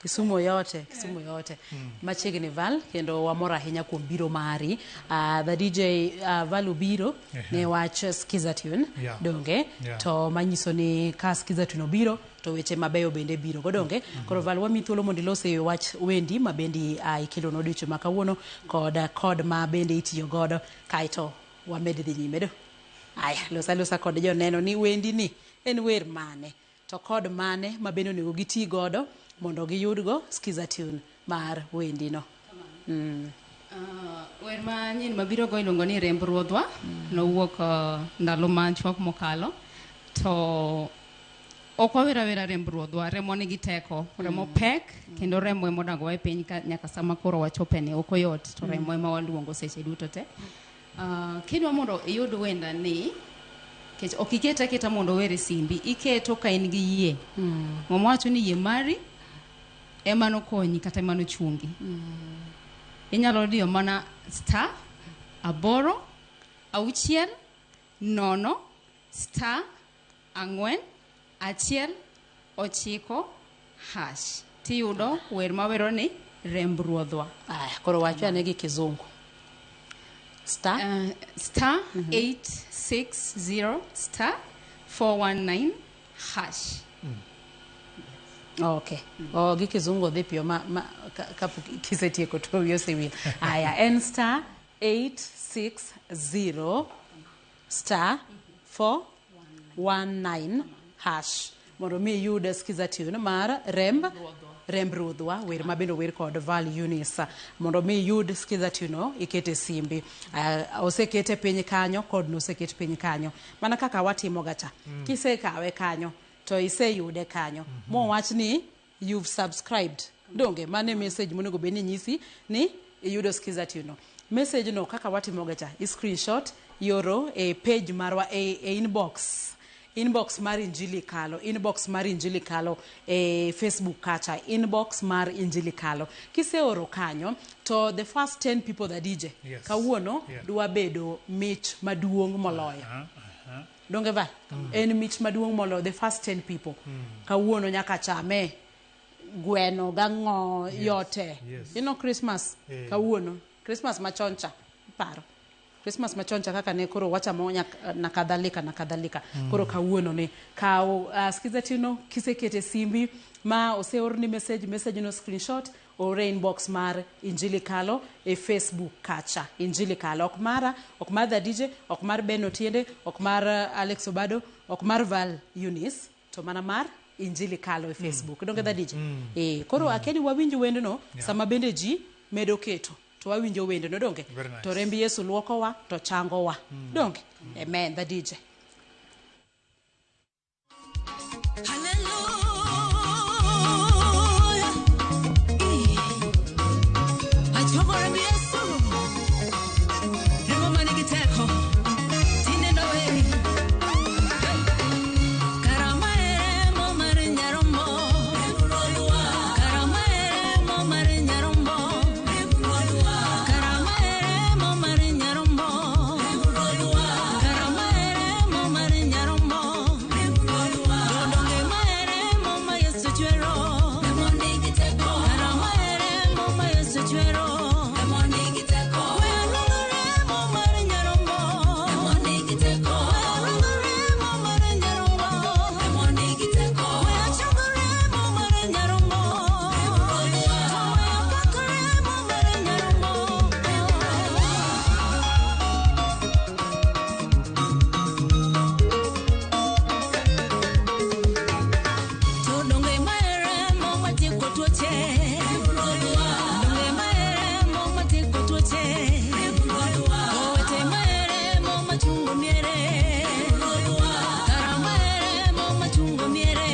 [SPEAKER 15] Kisumu yote, Kisumu yote. Machiegni Val, kendo wamor ahinya kuom biro mari. The DJ Val obiro ne wach Skiza Tune, donge? To manyiso ni ka Skiza Tune obiro, to weche mabeyo bende biro go, donge? Koro Val, wamiyi thuolo mondo ilos e wach wendi ma bende ikelonwa odiochieng' ma kawuono kod kod ma bende itiyo godo kaeto wamed dhi nyime do. Aya, losa losa kod joneno ni wendi ni en wer mane to kod mane ma bende onego giti godo mondo giyudgo Skiza Tune mar wendi no.
[SPEAKER 18] Wer manyien mabiro go iluongo ni Remb Ruodhwa. Nowuok ndalo machuok mokalo. To ok wawer awera Remb Ruodhwa, remo nigi teko, remo pek, kendo remo ema odagowa e piny ka nyaka sama koro wachope ni ok oyot, to remo ema waluongo seche duto te. Kidwa mondo iyud wenda ni, nikech ok iket aketa mondo ower e simbi, iketo ka in gi yie. Muma wacho ni yie mari ema nokonyi kata ema nochungi. Inyalo diyo mana star 8 6 0 star 4 1 9 hash tiyudo wer mawero ni Remb Ruodhwa.
[SPEAKER 15] Aya, koro wach ane gi kizungu. Star?
[SPEAKER 18] Star 860 star 419 hash.
[SPEAKER 15] Okay. Oh, gi kizungu dhi piyo ma, kapok kisetieko to wiyi osewil. Aya, en star 860 star 419 hash mondo mi iyud Skiza Tune mar Remb Ruodhwa, wer ma bende ower kod Val Eunice. Mondo mi iyud Skiza Tune no ikete simbi. Osekete piny kanyo, kod noseket piny kanyo. Mana kaka watimo ga cha. Kisekawe kanyo to iseyude kanyo. Mowach ni you've subscribed. Donge mane message monego bed ni nyisi ni iyudo Skiza Tune no. Message no kaka watimo ga cha, i screenshot yoro e page marwa e inbox. Inbox mar Injili Kalo, inbox mar Injili Kalo e Facebook kacha, inbox mar Injili Kalo. Kiseoro kanyo to the first 10 people that DJ
[SPEAKER 16] Yes.
[SPEAKER 15] kawuono dwa bedo mich maduong' moloyo. Donge Val? En mich maduong' moloyo the first 10 people. Kawuono nyaka chame gweno gang'o yote.
[SPEAKER 16] Yes.
[SPEAKER 15] You know Christmas kawuono, Christmas machon cha, paro. Christmas machon cha kaka ne koro wachamo na kadhalika na kadhalika. Koro kawuono ni kaw Skiza Tune kisekete simbi ma oseorni message, message no screenshot ore inbox mar Injili Kalo e Facebook kacha. Injili Kalo ok mara, ok mar The DJ, ok mar Ben Otiende, ok mar Alex Obado, ok mar Val Eunice, to mana mar Injili Kalo e Facebook. Donge The DJ? Koro akeni wawinj wendno sama bende ji medo keto. To wawinjo wende no donge?
[SPEAKER 16] Very nice.
[SPEAKER 15] To remb Yesu luokowa to changowa. Donge? Amen. The DJ.
[SPEAKER 11] Hallelujah. Achogo remb Yesu. Remo manigi teko. Tinde nowe. Karama e remo mar nyarombo. Karama e remo mar nyarombo. Karama e remo mar nyarombo. Karama e remo mar nyarombo. Donge ma e remo ma Yesu chwero. Karama e remo ma Yesu chwero. We aluongo remo mar nyarombo. We aluongo remo mar nyarombo. We achongo remo mar nyarombo. To we apako remo mar nyarombo. To donge ma e remo matieko tuoche. Donge ma e remo matieko tuoche. Owete ma e remo machungo miere. Kara ma e remo machungo miere.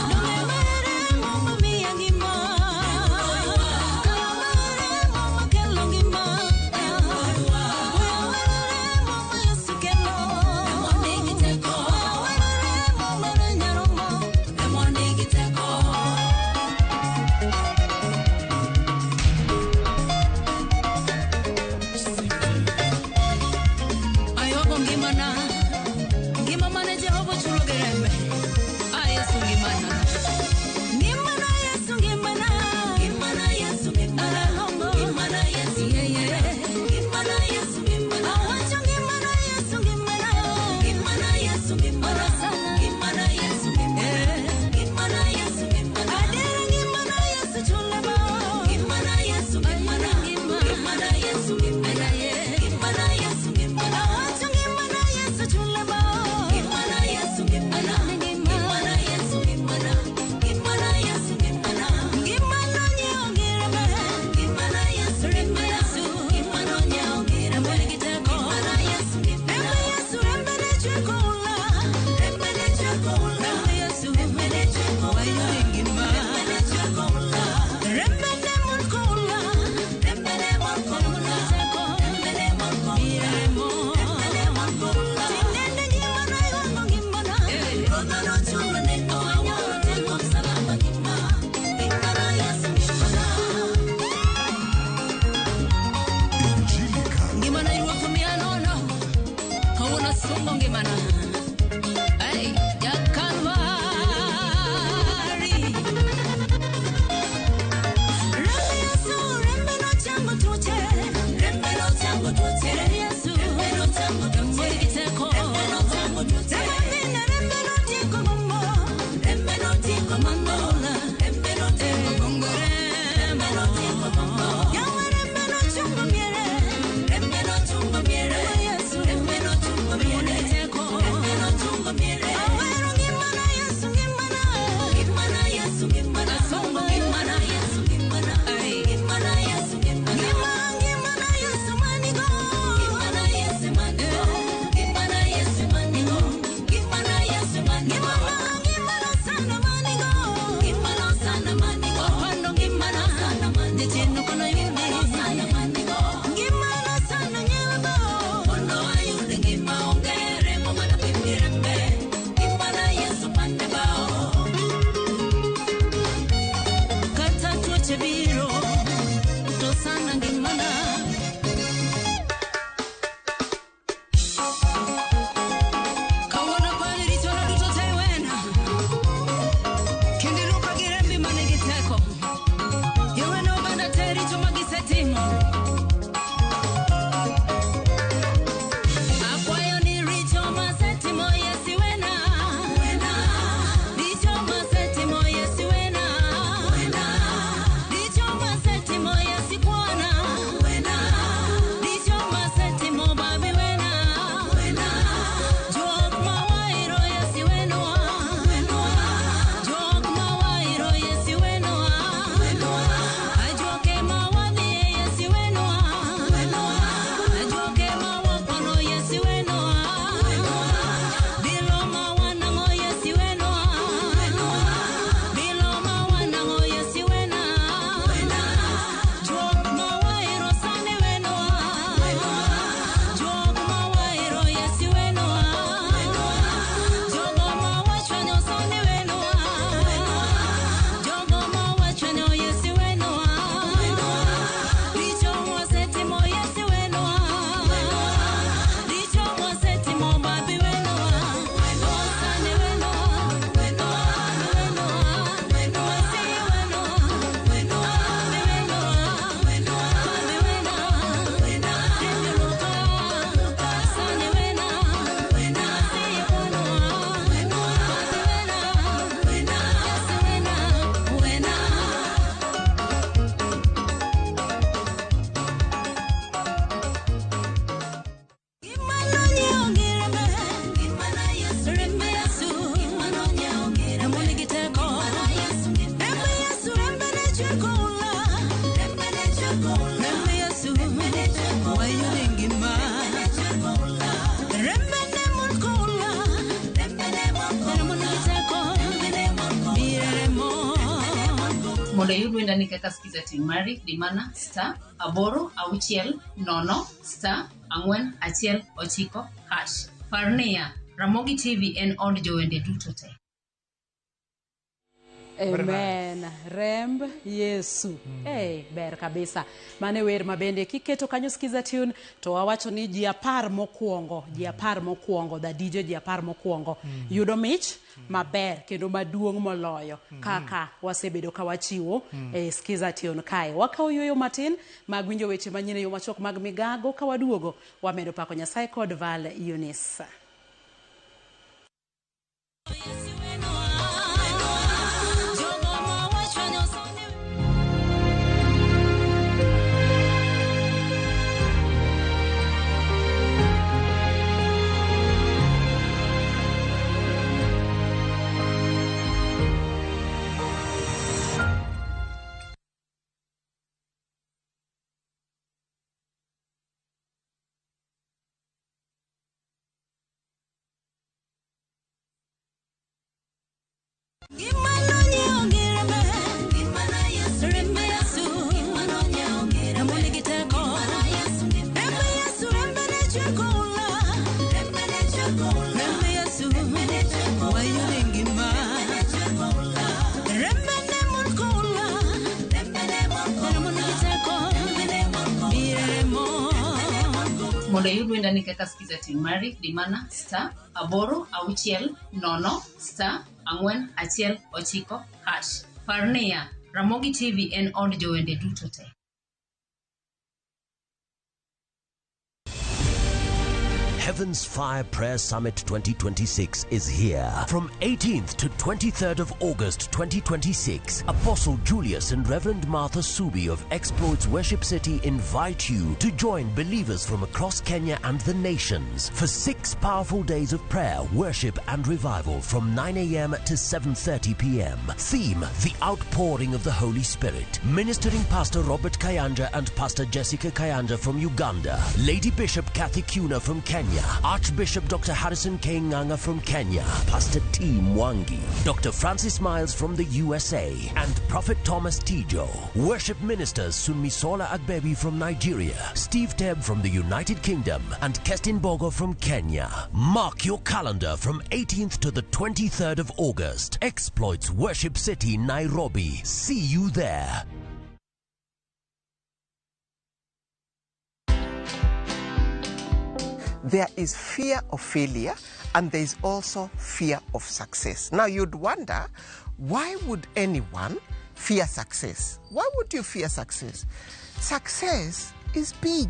[SPEAKER 11] Donge ma e remo mamiya ngima. Kara ma e remo makelo ngima. We awero remo ma Yesu kelo. We awero remo mar nyarombo. Ayogo ngimana, ngima mane Jehova ochulo gi rembe. A Yesu ngimana. Ngimana Yesu ngimana. Ngimana Yesu ngimana. Ngimana Yesu yeah, yeah. Ngimana Yesu ngimana. Awacho ngimana Yesu ngimana. Ngimana Yesu ngimana. Ngimana Yesu ngimana. Ngimana Yesu ngimana. Adera ngimana Yesu chulema. Ngimana Yesu ngimana. Ngimana Yesu ngimana. Ngimana Yesu ngimana. Awacho ngimana Yesu chulema. Ngimana Yesu ngimana. Ngimana Yesu ngimana. Ngimana Yesu ngimana. Ngimana nyeongireme. Ngimana Yesu ngimana. Ngimana nyeongireme. Ngimana Yesu ngimana. Rembe Yesu rembe ne chweko ula. Rembe
[SPEAKER 18] Mondo iyud wendani kaka Skiza Tune mari, di mana star 8 6 0 star 4 1 9 hash. Par niya, Ramogi TV en od jowende duto te.
[SPEAKER 15] Amen. Remb Yesu. Hey, ber kabisa. Mane wer mabende kiketo kanyo Skiza Tune to wawacho ni ji 10 mokwongo, ji 10 mokwongo, the DJ ji 10 mokwongo yudo mich maber kendo maduong' moloyo kaka wasebedo ka wachiwo e Skiza Tune kae. Wakawo yueyo matin mag winjo weche manyien e yo machuok mag migago ka waduogo wamedo pako Nyasaye kod Val Eunice.
[SPEAKER 18] Mondo iyud wendani kaka Skiza Tune mari, di mana star 8 6 0 star 4 1 9 hash. Par niya, Ramogi TV en od jowende duto te.
[SPEAKER 1] Heaven's Fire Prayer Summit 2026 is here. From 18th to 23rd of August 2026, Apostle Julius and Reverend Martha Subi of Exploits Worship City invite you to join believers from across Kenya and the nations for 6 powerful days of prayer, worship and revival from 9 a.m. to 7:30 p.m. Theme, The Outpouring of the Holy Spirit. Ministering Pastor Robert Kayanja and Pastor Jessica Kayanja from Uganda. Lady Bishop Kathy Kuna from Kenya. Archbishop Dr. Harrison K. Nganga from Kenya, Pastor T. Mwangi, Dr. Francis Miles from the USA, and Prophet Thomas Tijo. Worship ministers Sunmisola Agbebi from Nigeria, Steve Teb from the United Kingdom, and Kestin Bogo from Kenya. Mark your calendar from 18th to the 23rd of August. Exploits Worship City, Nairobi. See you there.
[SPEAKER 19] There is fear of failure and there is also fear of success. Now you'd wonder, why would anyone fear success? Why would you fear success? Success is big.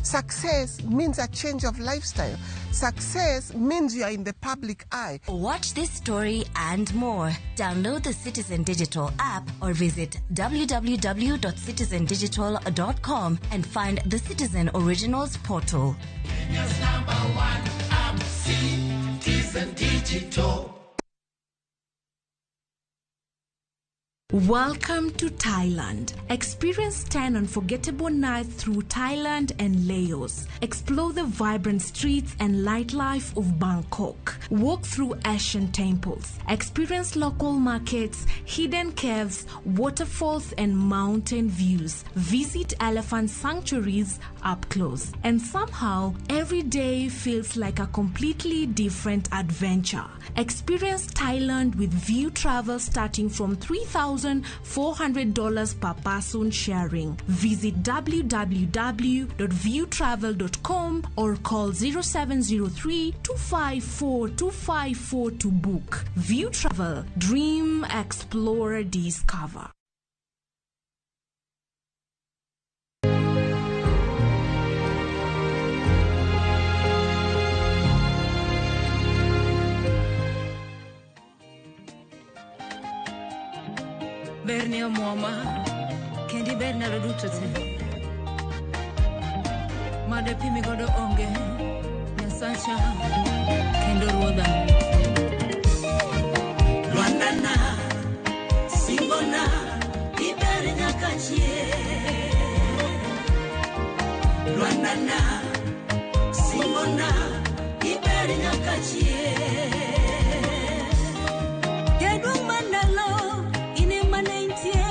[SPEAKER 19] Success means a change of lifestyle. Success means you are in the public eye.
[SPEAKER 20] Watch this story and more. Download the Citizen Digital app or visit www.citizendigital.com and find the Citizen Originals portal.
[SPEAKER 10] Kenya's number one app, Citizen Digital.
[SPEAKER 21] Welcome to Thailand. Experience 10 unforgettable nights through Thailand and Laos. Explore the vibrant streets and nightlife of Bangkok. Walk through ancient temples. Experience local markets, hidden caves, waterfalls, and mountain views. Visit elephant sanctuaries up close. And somehow, every day feels like a completely different adventure. Experience Thailand with View Travel starting from $3,400 per person sharing. Visit www.viewtravel.com or call 0703 254 254 to book. View Travel. Dream, explore, discover.
[SPEAKER 11] Berni omuoma kendi ber ndalo duto te made pimi godo onge Nyasacha kendo Ruodha.
[SPEAKER 10] Lwandana singona iber nyaka chieng'. Lwandana singona iber nyaka chieng'.
[SPEAKER 11] Jaduong' mandalo ine mane intie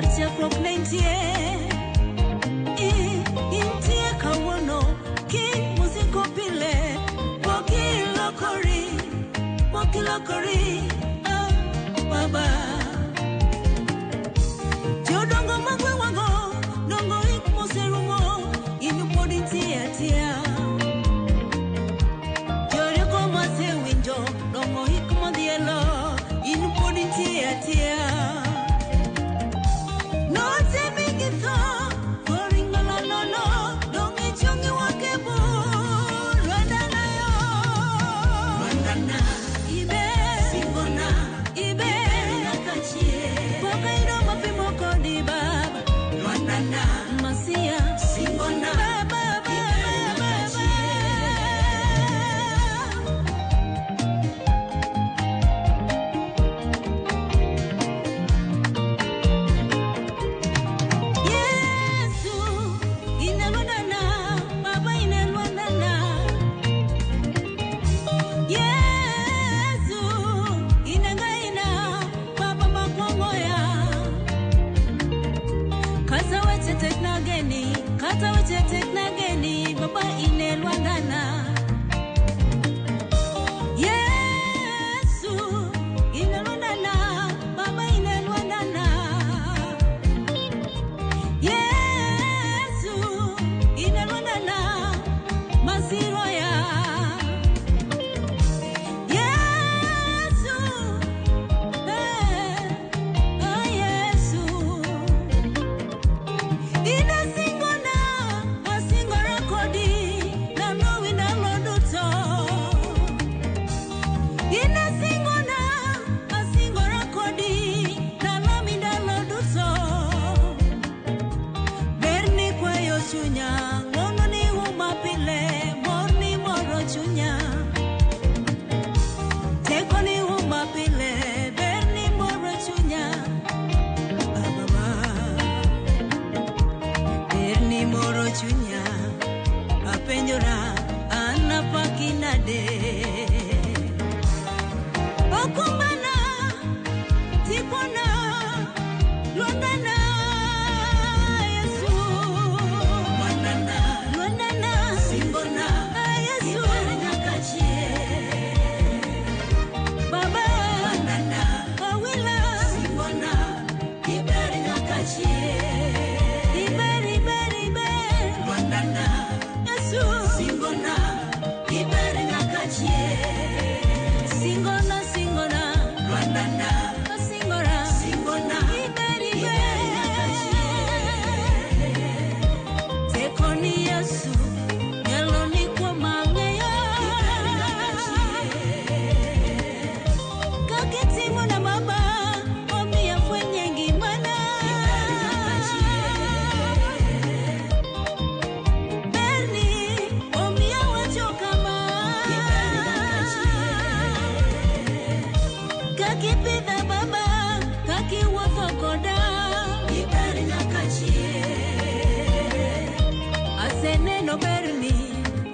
[SPEAKER 11] Kar chakruok ne intie. Intie kawuono, kiny mosiko pile. Pok ilokori, pok ilokori, ah, Baba. Jodongo magwewago, dongo ik moserumo, in pod intie atia. Jorieko masewinjo, dongo ik modhielo, in pod intie atia. Notemi gi tho, koringo nono, dong' ichung' iwuok e bur, Lwandana yo. Lwandana, ibe, singona, ibe, nyaka chieng'. Pok ayudo mapimo kodi Baba. Lwandana, Masia, singona, Baba, Baba, Baba. Yesu, inelwandana, Baba inelwandana. Yesu, inengaina, Baba makwongoya. Kata weche tek nageni, kata weche tek nageni, Baba inelwandana. Yesu, inelwandana, Baba inelwandana. Yesu inelwandana masiroya. Yesu, eh, ah, Yesu inasingona asingora kodi nalowi ndalo duto. Inasingona asingora kodi nalomi ndalo duto. Berni kwayo chunya, ng'wono ni uma pile, mor ni moro chunya. Teko ni uma pile, berni moro chunya. Baba, berni moro chunya, apenjora an apaki nade. Okumbana, tipona, Lwandana, Yesu. Lwandana, Lwandana, singona, ah, Yesu. Ibere nyaka chieng'. Baba, Lwandana, awila, singona, ibere nyaka chieng'. Ibere, ibere, ibere. Lwandana, Yesu. Singona, ibere nyaka chieng'. Singona, singona, Lwandana, singora, singona, ibere, ibere nyaka chieng'. Tekoni Yesu, nyalo ni kuom ang'eyo. Ibere nyaka chieng'. Kaka itimo na Baba, omiyo afwenye ngimana. Ibere nyaka chieng'. Berni, omiyo awacho kama. Ibere nyaka chieng'. Kaka ipidha Baba, kaka iwuotho koda. Iber nyaka chieng'. Aseneno berni,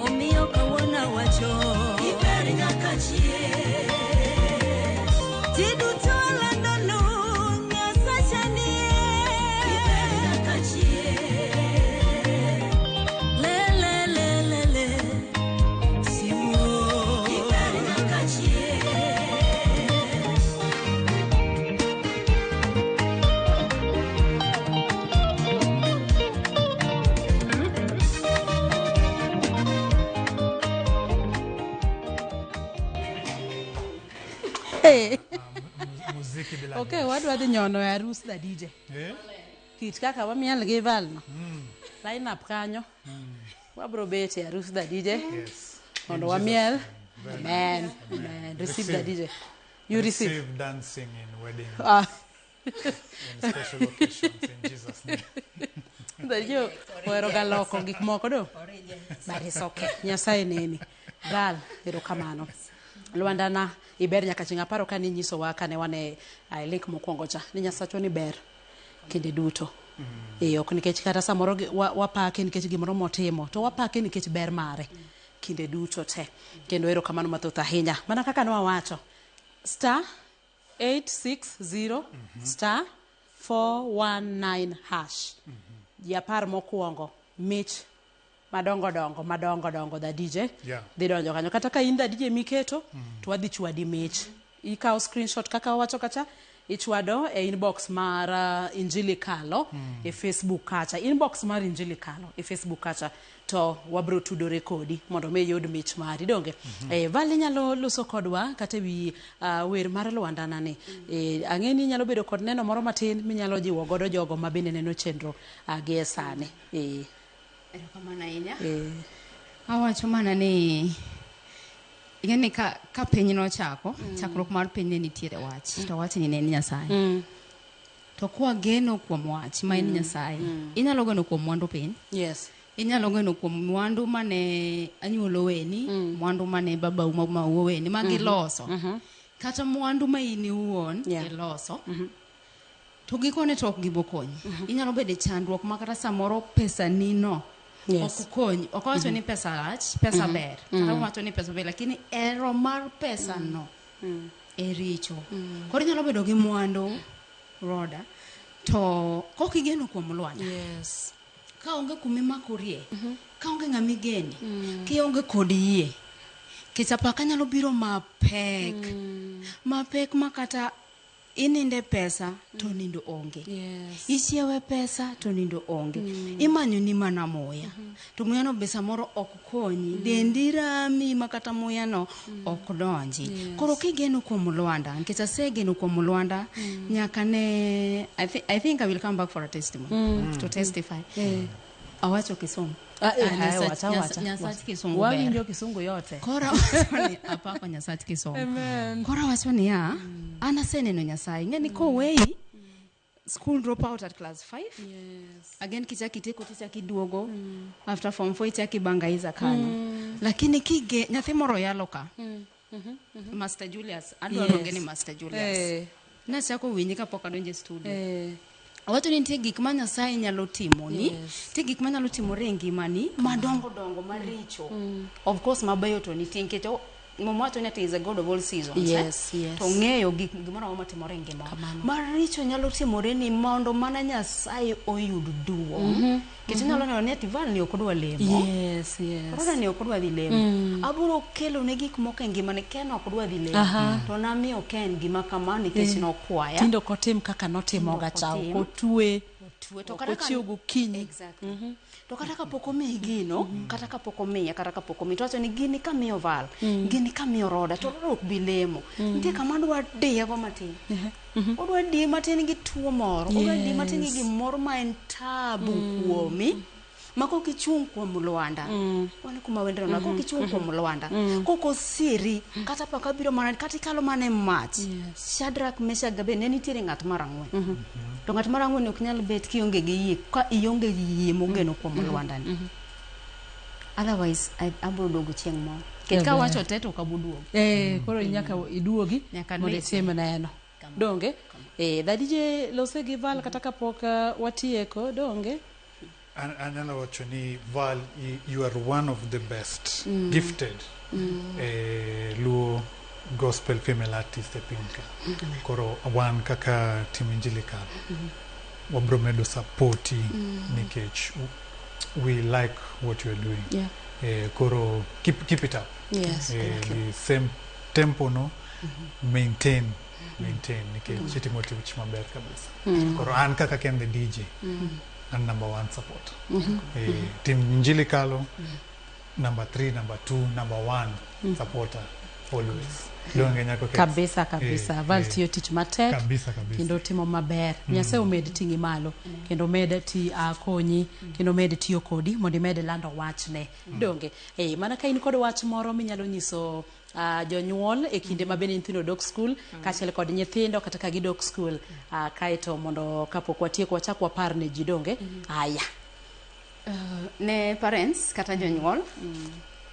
[SPEAKER 11] omiyo kawuono awacho. Iber nyaka chieng'. Ji duto alandonu, Nyasacha nie. Iber nyaka chieng'. Le le le le le, sibuor. Iber nyaka chieng'.
[SPEAKER 15] Hey.
[SPEAKER 16] Muziki bila
[SPEAKER 15] Okay, wadwa dhi nyono e arus da DJ.
[SPEAKER 16] Eh?
[SPEAKER 15] Kit kaka wamiel gi Val no. Line up kanyo. Wabro bet e arus da DJ.
[SPEAKER 16] Yes.
[SPEAKER 15] Mondo
[SPEAKER 16] In
[SPEAKER 15] wamiel.
[SPEAKER 16] Jesus' name. Very
[SPEAKER 15] Amen.
[SPEAKER 16] nice.
[SPEAKER 15] Amen. Receive da DJ. You receive.
[SPEAKER 16] dancing in weddings.
[SPEAKER 15] Ah.
[SPEAKER 16] In special occasions in Jesus' name.
[SPEAKER 15] Dajo ohero ga loko gik moko do. But it's okay. Nyasaye neni. Gal, erokamano. Lwandana iber nyaka chieng' aparo ka ninyisowa kane wan e link mokwongo cha ni Nyasachwa ni ber kinde duto. E ok nikech kata samoro wapake nikech gimoro motimo to wapake nikech ber mare kinde duto te. Kendo erokamano mathoth ahinya. Mana kaka ne wawacho star 860 star 419 hash. Ji 10 mokwongo mich madongo dongo madongo dongo da DJ dhi donjo kanyo. Kata ka in da DJ miketo to wadhi chwadi mich. Ikawo screenshot kaka wawacho kacha, ichwado e inbox mar Injili Kalo e Facebook kacha. Inbox mar Injili Kalo e Facebook kacha to wabro tudore kodi mondo mi iyud mich mari donge. Val inyalo loso kodwa kata ewi wer mar Lwandana ni. Ang'e ni inyalo bedo kod neno moro matin minyalo jiwo godo jogo ma bende neno chenro gi e sani.
[SPEAKER 18] Erokamano ahinya. Awacho mana ni ing'e ni ka piny nochako, chakruok mar piny ne nitiere wach, to wachni ne en Nyasaye. To kwageno kuom wach ma en Nyasaye, inyalo geno kuom mwandu piny. Inyalo geno kuom mwandu mane anyuola oweni, mwandu mane babau mamau oweni, ma giloso. Kata mwandu ma in iwuon iloso. To gikone to ok gibokonyi. Inyalo bedo e chandruok ma kata samoro pesa ni no ok konyi. Ok awacho ni pesa rach, pesa ber. Kata wacho ni pesa ber, lakini ero mar pesa no e richo. Koro inyalo bedo gi mwandu Roda, to kok igeno kuom Lwanda. Ka onge kumimakorie, ka onge ng'ama igeni, kionge kod yie, nikech apaka nyalo biro mapek, mapek ma kata ininde pesa to nindo onge. Ichiewe pesa to nindo onge. Imanyo ni mana muya. To muya no be samoro ok konyi. Dendi rami ma kata muya no ok donji. Koro kigeno kuom Lwanda, nikech asegeno kuom Lwanda, nyaka ne I think I will come back for a testimony to testify. Awacho Kisungu.
[SPEAKER 15] Wacha.
[SPEAKER 18] Nyasach Kisungu ber.
[SPEAKER 15] Wawinjo Kisungu yote.
[SPEAKER 18] Koro awacho ni apako Nyasach Kisungu.
[SPEAKER 15] Amen.
[SPEAKER 18] Koro awacho niya, an aseneno Nyasaye. Ing'e ni koweyi, school drop out at class 5. Again kichaki itieko tichaki iduogo. After form 4 ichaki bangaiza kanyo. Lakini kige nyathi moro yalo ka. Master Julius, adwaro ni Master Julius. Nachako winje kapok adonjo e studio. Awacho ni nitie gik ma Nyasaye nyalo timoni, nitie gik ma nyalo timore e ngimani madongo dongo maricho. Of course mabeyo to nitie nikech Muma wacho ni is a God of all seasons. To ng'eyo gik gimoro amora matimore e ngima. Maricho nyalo timore ni mondo mana Nyasaye oyud duong'. Nikech inyalo neno ni ati Val ni ok odwa lemo. Roda ni ok odwa dhi lemo. Abiro kelo ne gik moko e ngimane, Ken ok odwa dhi lemo. To namiyo Ken gima kama nikech nokwaya.
[SPEAKER 15] Tinde ok otim kaka notimoga cha, ok otwe.
[SPEAKER 18] To
[SPEAKER 15] Ok ochiew gokinyi.
[SPEAKER 18] Exactly. To kata kapok omiyi gino, kata kapok omiya, kata kapok omiyi, to wacho ni gini kamiyo Val, gini kamiyo Roda, to Roda ok bi lemo. Nitie kama adwa diye go matin. Odwa diye matin gi tuo moro, odwa diye matin gi gimoro ma en tabu kuomi. Ma kok ichung' kuom Lwanda, wan kuma wendno, ma kok ichung' kuom Lwanda, kok osiri, kata paka biro mana, kata ikalo mana e mach. Shadrach, Meshach gi Abednego ne nitiere ng'at mar ang'wen. To ng'at mar ang'wen ok nyal bet kionge gi yie, ka ionge gi yie mogeno kuom Lwanda ni. Otherwise, abiro duogo chieng' moro. Nikech ka awacho te to ok abo duogo.
[SPEAKER 15] Koro nyaka iduogi
[SPEAKER 18] Nyaka
[SPEAKER 15] mondo
[SPEAKER 18] ne.
[SPEAKER 15] itim neno. Donge? Dadije lose gi Val kata kapok watieko, donge?
[SPEAKER 16] Anyalo wacho ni Val, you are one of the best gifted Luo gospel female artist e piny ka. Koro wan kaka team Injili Kalo, wabro medo supporti nikech we like what you are doing. Koro keep it up.
[SPEAKER 15] Thank you.
[SPEAKER 16] The same tempo no, maintain nikech itimo tich maber kabisa. Koro an kaka Ken the DJ, an number 1 support. Team Injili Kalo, number 3, number 2, number 1 supporter always. Donge nyako Kes?
[SPEAKER 15] Kabisa kabisa. Val tiyo tich matek
[SPEAKER 16] Kabisa kabisa.
[SPEAKER 15] kendo timo maber. Nyasaye omed ting'i malo kendo omed ti konyi kendo omed tiyo kodi mondo imed lando wachne. Donge? Mana ka in kod wach moro minyalo nyiso jonyuol e kinde ma bende nyithindo dok skul, kaachiel kod nyithindo kata ka gidok skul, kaeto mondo kapok watieko wachak wapar ne ji, donge? Aya.
[SPEAKER 18] Ne parents kata jonyuol,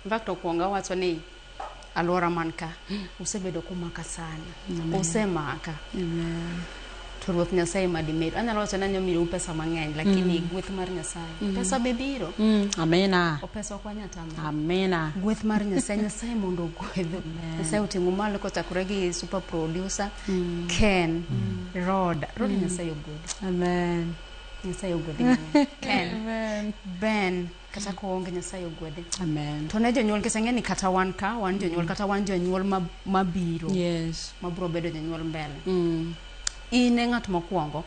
[SPEAKER 18] in fact okuongo awacho ni alwora man ka usebedo kumaka sana.
[SPEAKER 15] Amen.
[SPEAKER 18] Usemaka.
[SPEAKER 2] To Ruoth Nyasaye madimedu. Anyalo wacho ni anyalo miyou pesa mang'eny, lakini gweth mar Nyasaye. Pesa be biro.
[SPEAKER 15] Amina.
[SPEAKER 2] O pesa ok wanyal tamo.
[SPEAKER 15] Amina.
[SPEAKER 2] Gweth mar Nyasaye, Nyasaye mondo ogwedhu. Nyasaye oting'u malo kochakore gi super producer, Ken, Roda. Roda Nyasaye ogwedhi.
[SPEAKER 15] Amen.
[SPEAKER 2] Nyasaye ogwedhi mang'eny. Ken,
[SPEAKER 15] Amen.
[SPEAKER 2] Ben, kata koonge Nyasaye ogwedhi.
[SPEAKER 15] Amen.
[SPEAKER 2] To ne jonyuol nikech ang'e ni kata wan ka, wan jonyuol, kata wan jonyuol mabiro.
[SPEAKER 15] Yes.
[SPEAKER 2] Mabiro bedo jonyuol mbele. In e ng'at mokwongo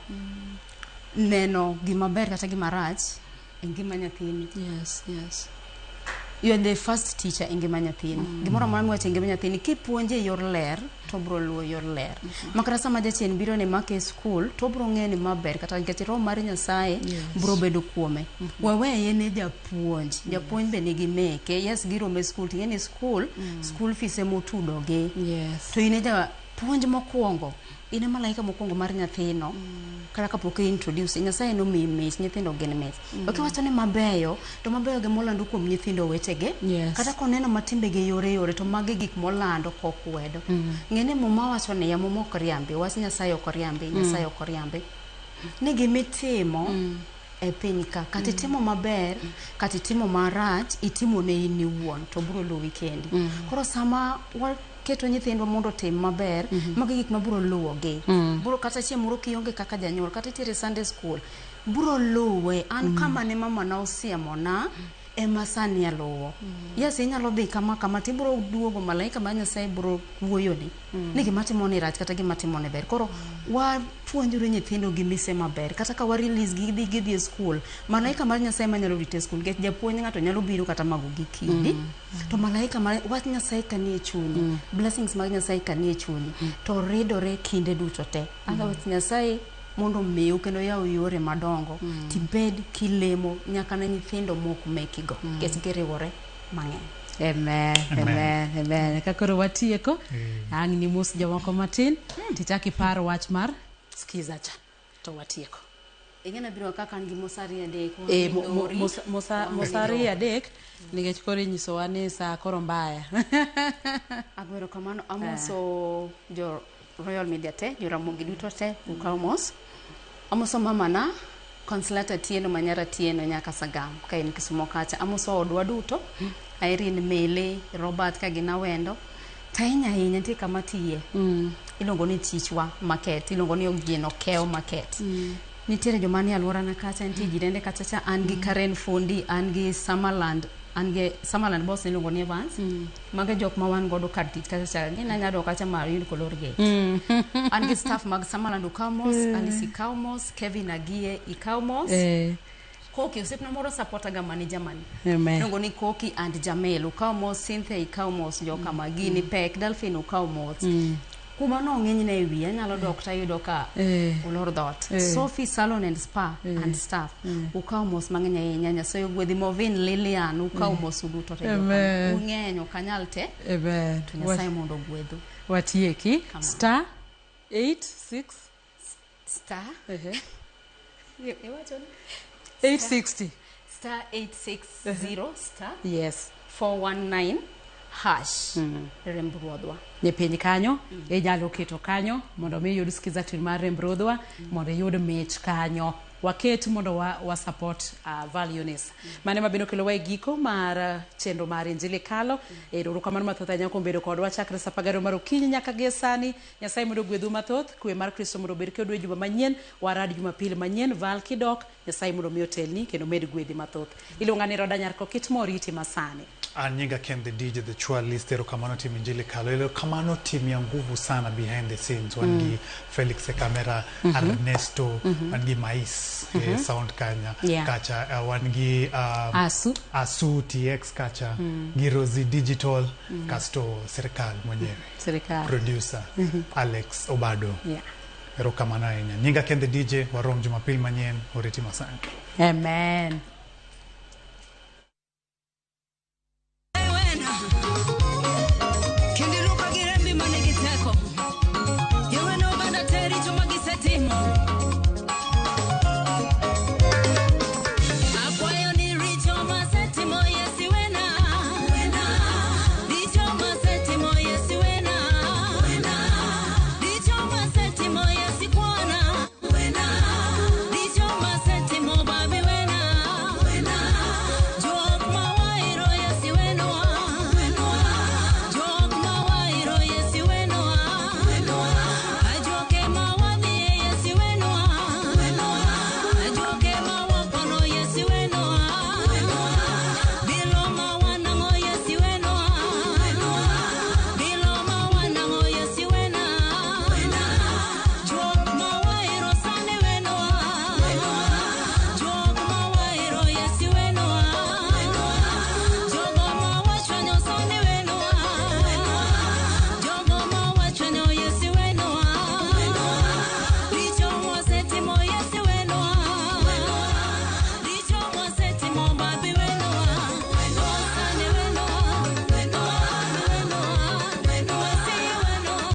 [SPEAKER 2] neno gima ber kata gima rach e ngima nyathini.
[SPEAKER 15] Yes.
[SPEAKER 2] You are the first teacher e ngima nyathini. Gimoro amora miwacho e ngima nyathini, kipuonje e yor ler, to obiro luwo yor ler. Ma kata sama jachien biro ne make e skul, to obiro ng'eyo ni ma ber kata nikech roho mar Nyasaye biro bedo kuome. Waweye ne japuonj. Japuonj be nigi meke. Yes, giromo e skul, ting'e ni skul, school fees emotudogi.
[SPEAKER 15] Yes.
[SPEAKER 2] To in e japuonj mokwongo. In e malaika mokwongo mar nyathino. Kata kapok i introduce, Nyasaye nomiyi mich, nyithindo gin mich. Ok iwacho ni mabeyo, to mabeyo gi molando kuom nyithindo wetege.
[SPEAKER 15] Yes.
[SPEAKER 2] Kata koneno ma timbegi yore yore, to magi gik molando kokwedo. Ng'e ni Muma wacho niya, Muma ok riambi, wach Nyasaye ok riambi, Nyasaye ok riambi. Ni gimitimo e piny ka, kata itimo maber, kata itimo marach, itimo ne in iwuon, to biro luwi kendi. Koro sama waketo nyithindwa mondo otim maber, magi gik mabiro luwogi. Biro kata chieng' moro kionge kaka janyuol, kata itiere Sunday school, biro luwe. An kama ne mama na osiemona, ema sani aluwo. Yes, inyalo dhi kama kama tibiro duogo malaika mar Nyasaye biro wuoyoni. Ni gima timo ni rach kata gima timo ni ber. Koro wapuonjore nyithindo gi mise maber. Kata ka wa release gi gidhi gidhi e school, malaika mar Nyasaye manyalo rite e school. Nikech japuonj ng'ato nyalo biro kata mago gi kidi. To malaika mar wach Nyasaye kanie chunyi, blessings mag Nyasaye kanie chunyi, to ridore kinde duto te. Otherwise Nyasaye mondo omiu kendo yaw yore madongo, tibed kilemo nyaka ne nyithindo mok mekigo, nikech giriwore mang'eny.
[SPEAKER 15] Amen. Amen. Amen. Ka koro watieko, ang' ni mos jomoko matin, tichak ipar wach mar skiza cha, to watieko.
[SPEAKER 2] Ing'e nabiro kaka an gi mos ariyo adek.
[SPEAKER 15] E,
[SPEAKER 2] Lori.
[SPEAKER 15] mos ariyo adek, nikech koro inyisowa ni saa koro mbaya.
[SPEAKER 2] Ago erokamano amoso jo Royal Media te, jo Ramogi duto te, ukaw mos. Amoso mamana, Consolata Atieno Manyara Atieno nyaka Sagam, ka en Kisumo kacha. Amoso odwa duto, Irene Mele, Robert ka gin Awendo. To ahinya ahinya nitie kama tiye. Iluongo ni Chichwa Market, iluongo ni Ogino Keo Market. Nitiere joma nie alworana kacha, nitie jirende kacha cha, an gi Karen Fundi, an gi Summerland, an gi Summerland boss iluongo ni Evans. Mago e jok ma wan godo kar tich kacha cha. Ng'e ni anyalo kacha ma ayud kolor gate. An gi staff mag Summerland ukaw mos, Alice ikaw mos, Kevin Agie ikaw mos. Koki osiepna moro supporta ga mani Germany.
[SPEAKER 15] Amen.
[SPEAKER 2] Iluongo ni Koki and Jamel ukaw mos, Cynthia ikaw mos, joka ma gini pek, Delphine ukaw mos. Kuma nong'enyne e wiya anyalo dok tayudo ka olor dhoot. Sophie Salon and Spa and staff ukaw mos mang'eny ahinya. Nyasaye ogwedhi. Movin Lilian ukaw mos uduto te joka.
[SPEAKER 15] Amen.
[SPEAKER 2] Ung'eny ok anyal te.
[SPEAKER 15] Amen.
[SPEAKER 2] To Nyasaye mondo ogwedhu.
[SPEAKER 15] Watieki. Star 8 6
[SPEAKER 2] Star. Iwacho ni?
[SPEAKER 15] 860.
[SPEAKER 2] Star 860 star
[SPEAKER 15] Yes.
[SPEAKER 2] 419 hash. Remb Ruodhwa.
[SPEAKER 15] Ni piny kanyo, inyalo keto kanyo mondo mi iyud skiza tune mar Remb Ruodhwa, mondo iyud mich kanyo. Waket mondo wa support Val Eunice. Mane mabiro kelowa e giko mar chenro mar Injili Kalo. Erokamano mathoth ahinya kuom bedo kodwa chakre sa 12 mar okinyi nyaka gie sani. Nyasaye mondo ogwedhu mathoth, kwe mar Kristo mondo obed kodu e juma manyien, warad Jumapil manyien, Val kidok, Nyasaye mondo mi otelni kendo med gwedhi mathoth. Iluonga ni Roda Nyar Kokitmo, oriti masani.
[SPEAKER 16] An nyinga Ken the DJ the Chwalist. Erokamano team Injili Kalo. Erokamano team ya nguvu sana behind the scenes. Wan gi Felix e camera, Ernesto, wan gi Mais e sound kanya kacha, wan gi
[SPEAKER 15] Asu.
[SPEAKER 16] Asu TX kacha, gi Rosie Digital, kasto serikal mwenyewe.
[SPEAKER 15] Serikal.
[SPEAKER 16] Producer Alex Obado. Erokamano ahinya. Nyinga Ken the DJ, warom Jumapil manyien, oriti masani.
[SPEAKER 15] Amen.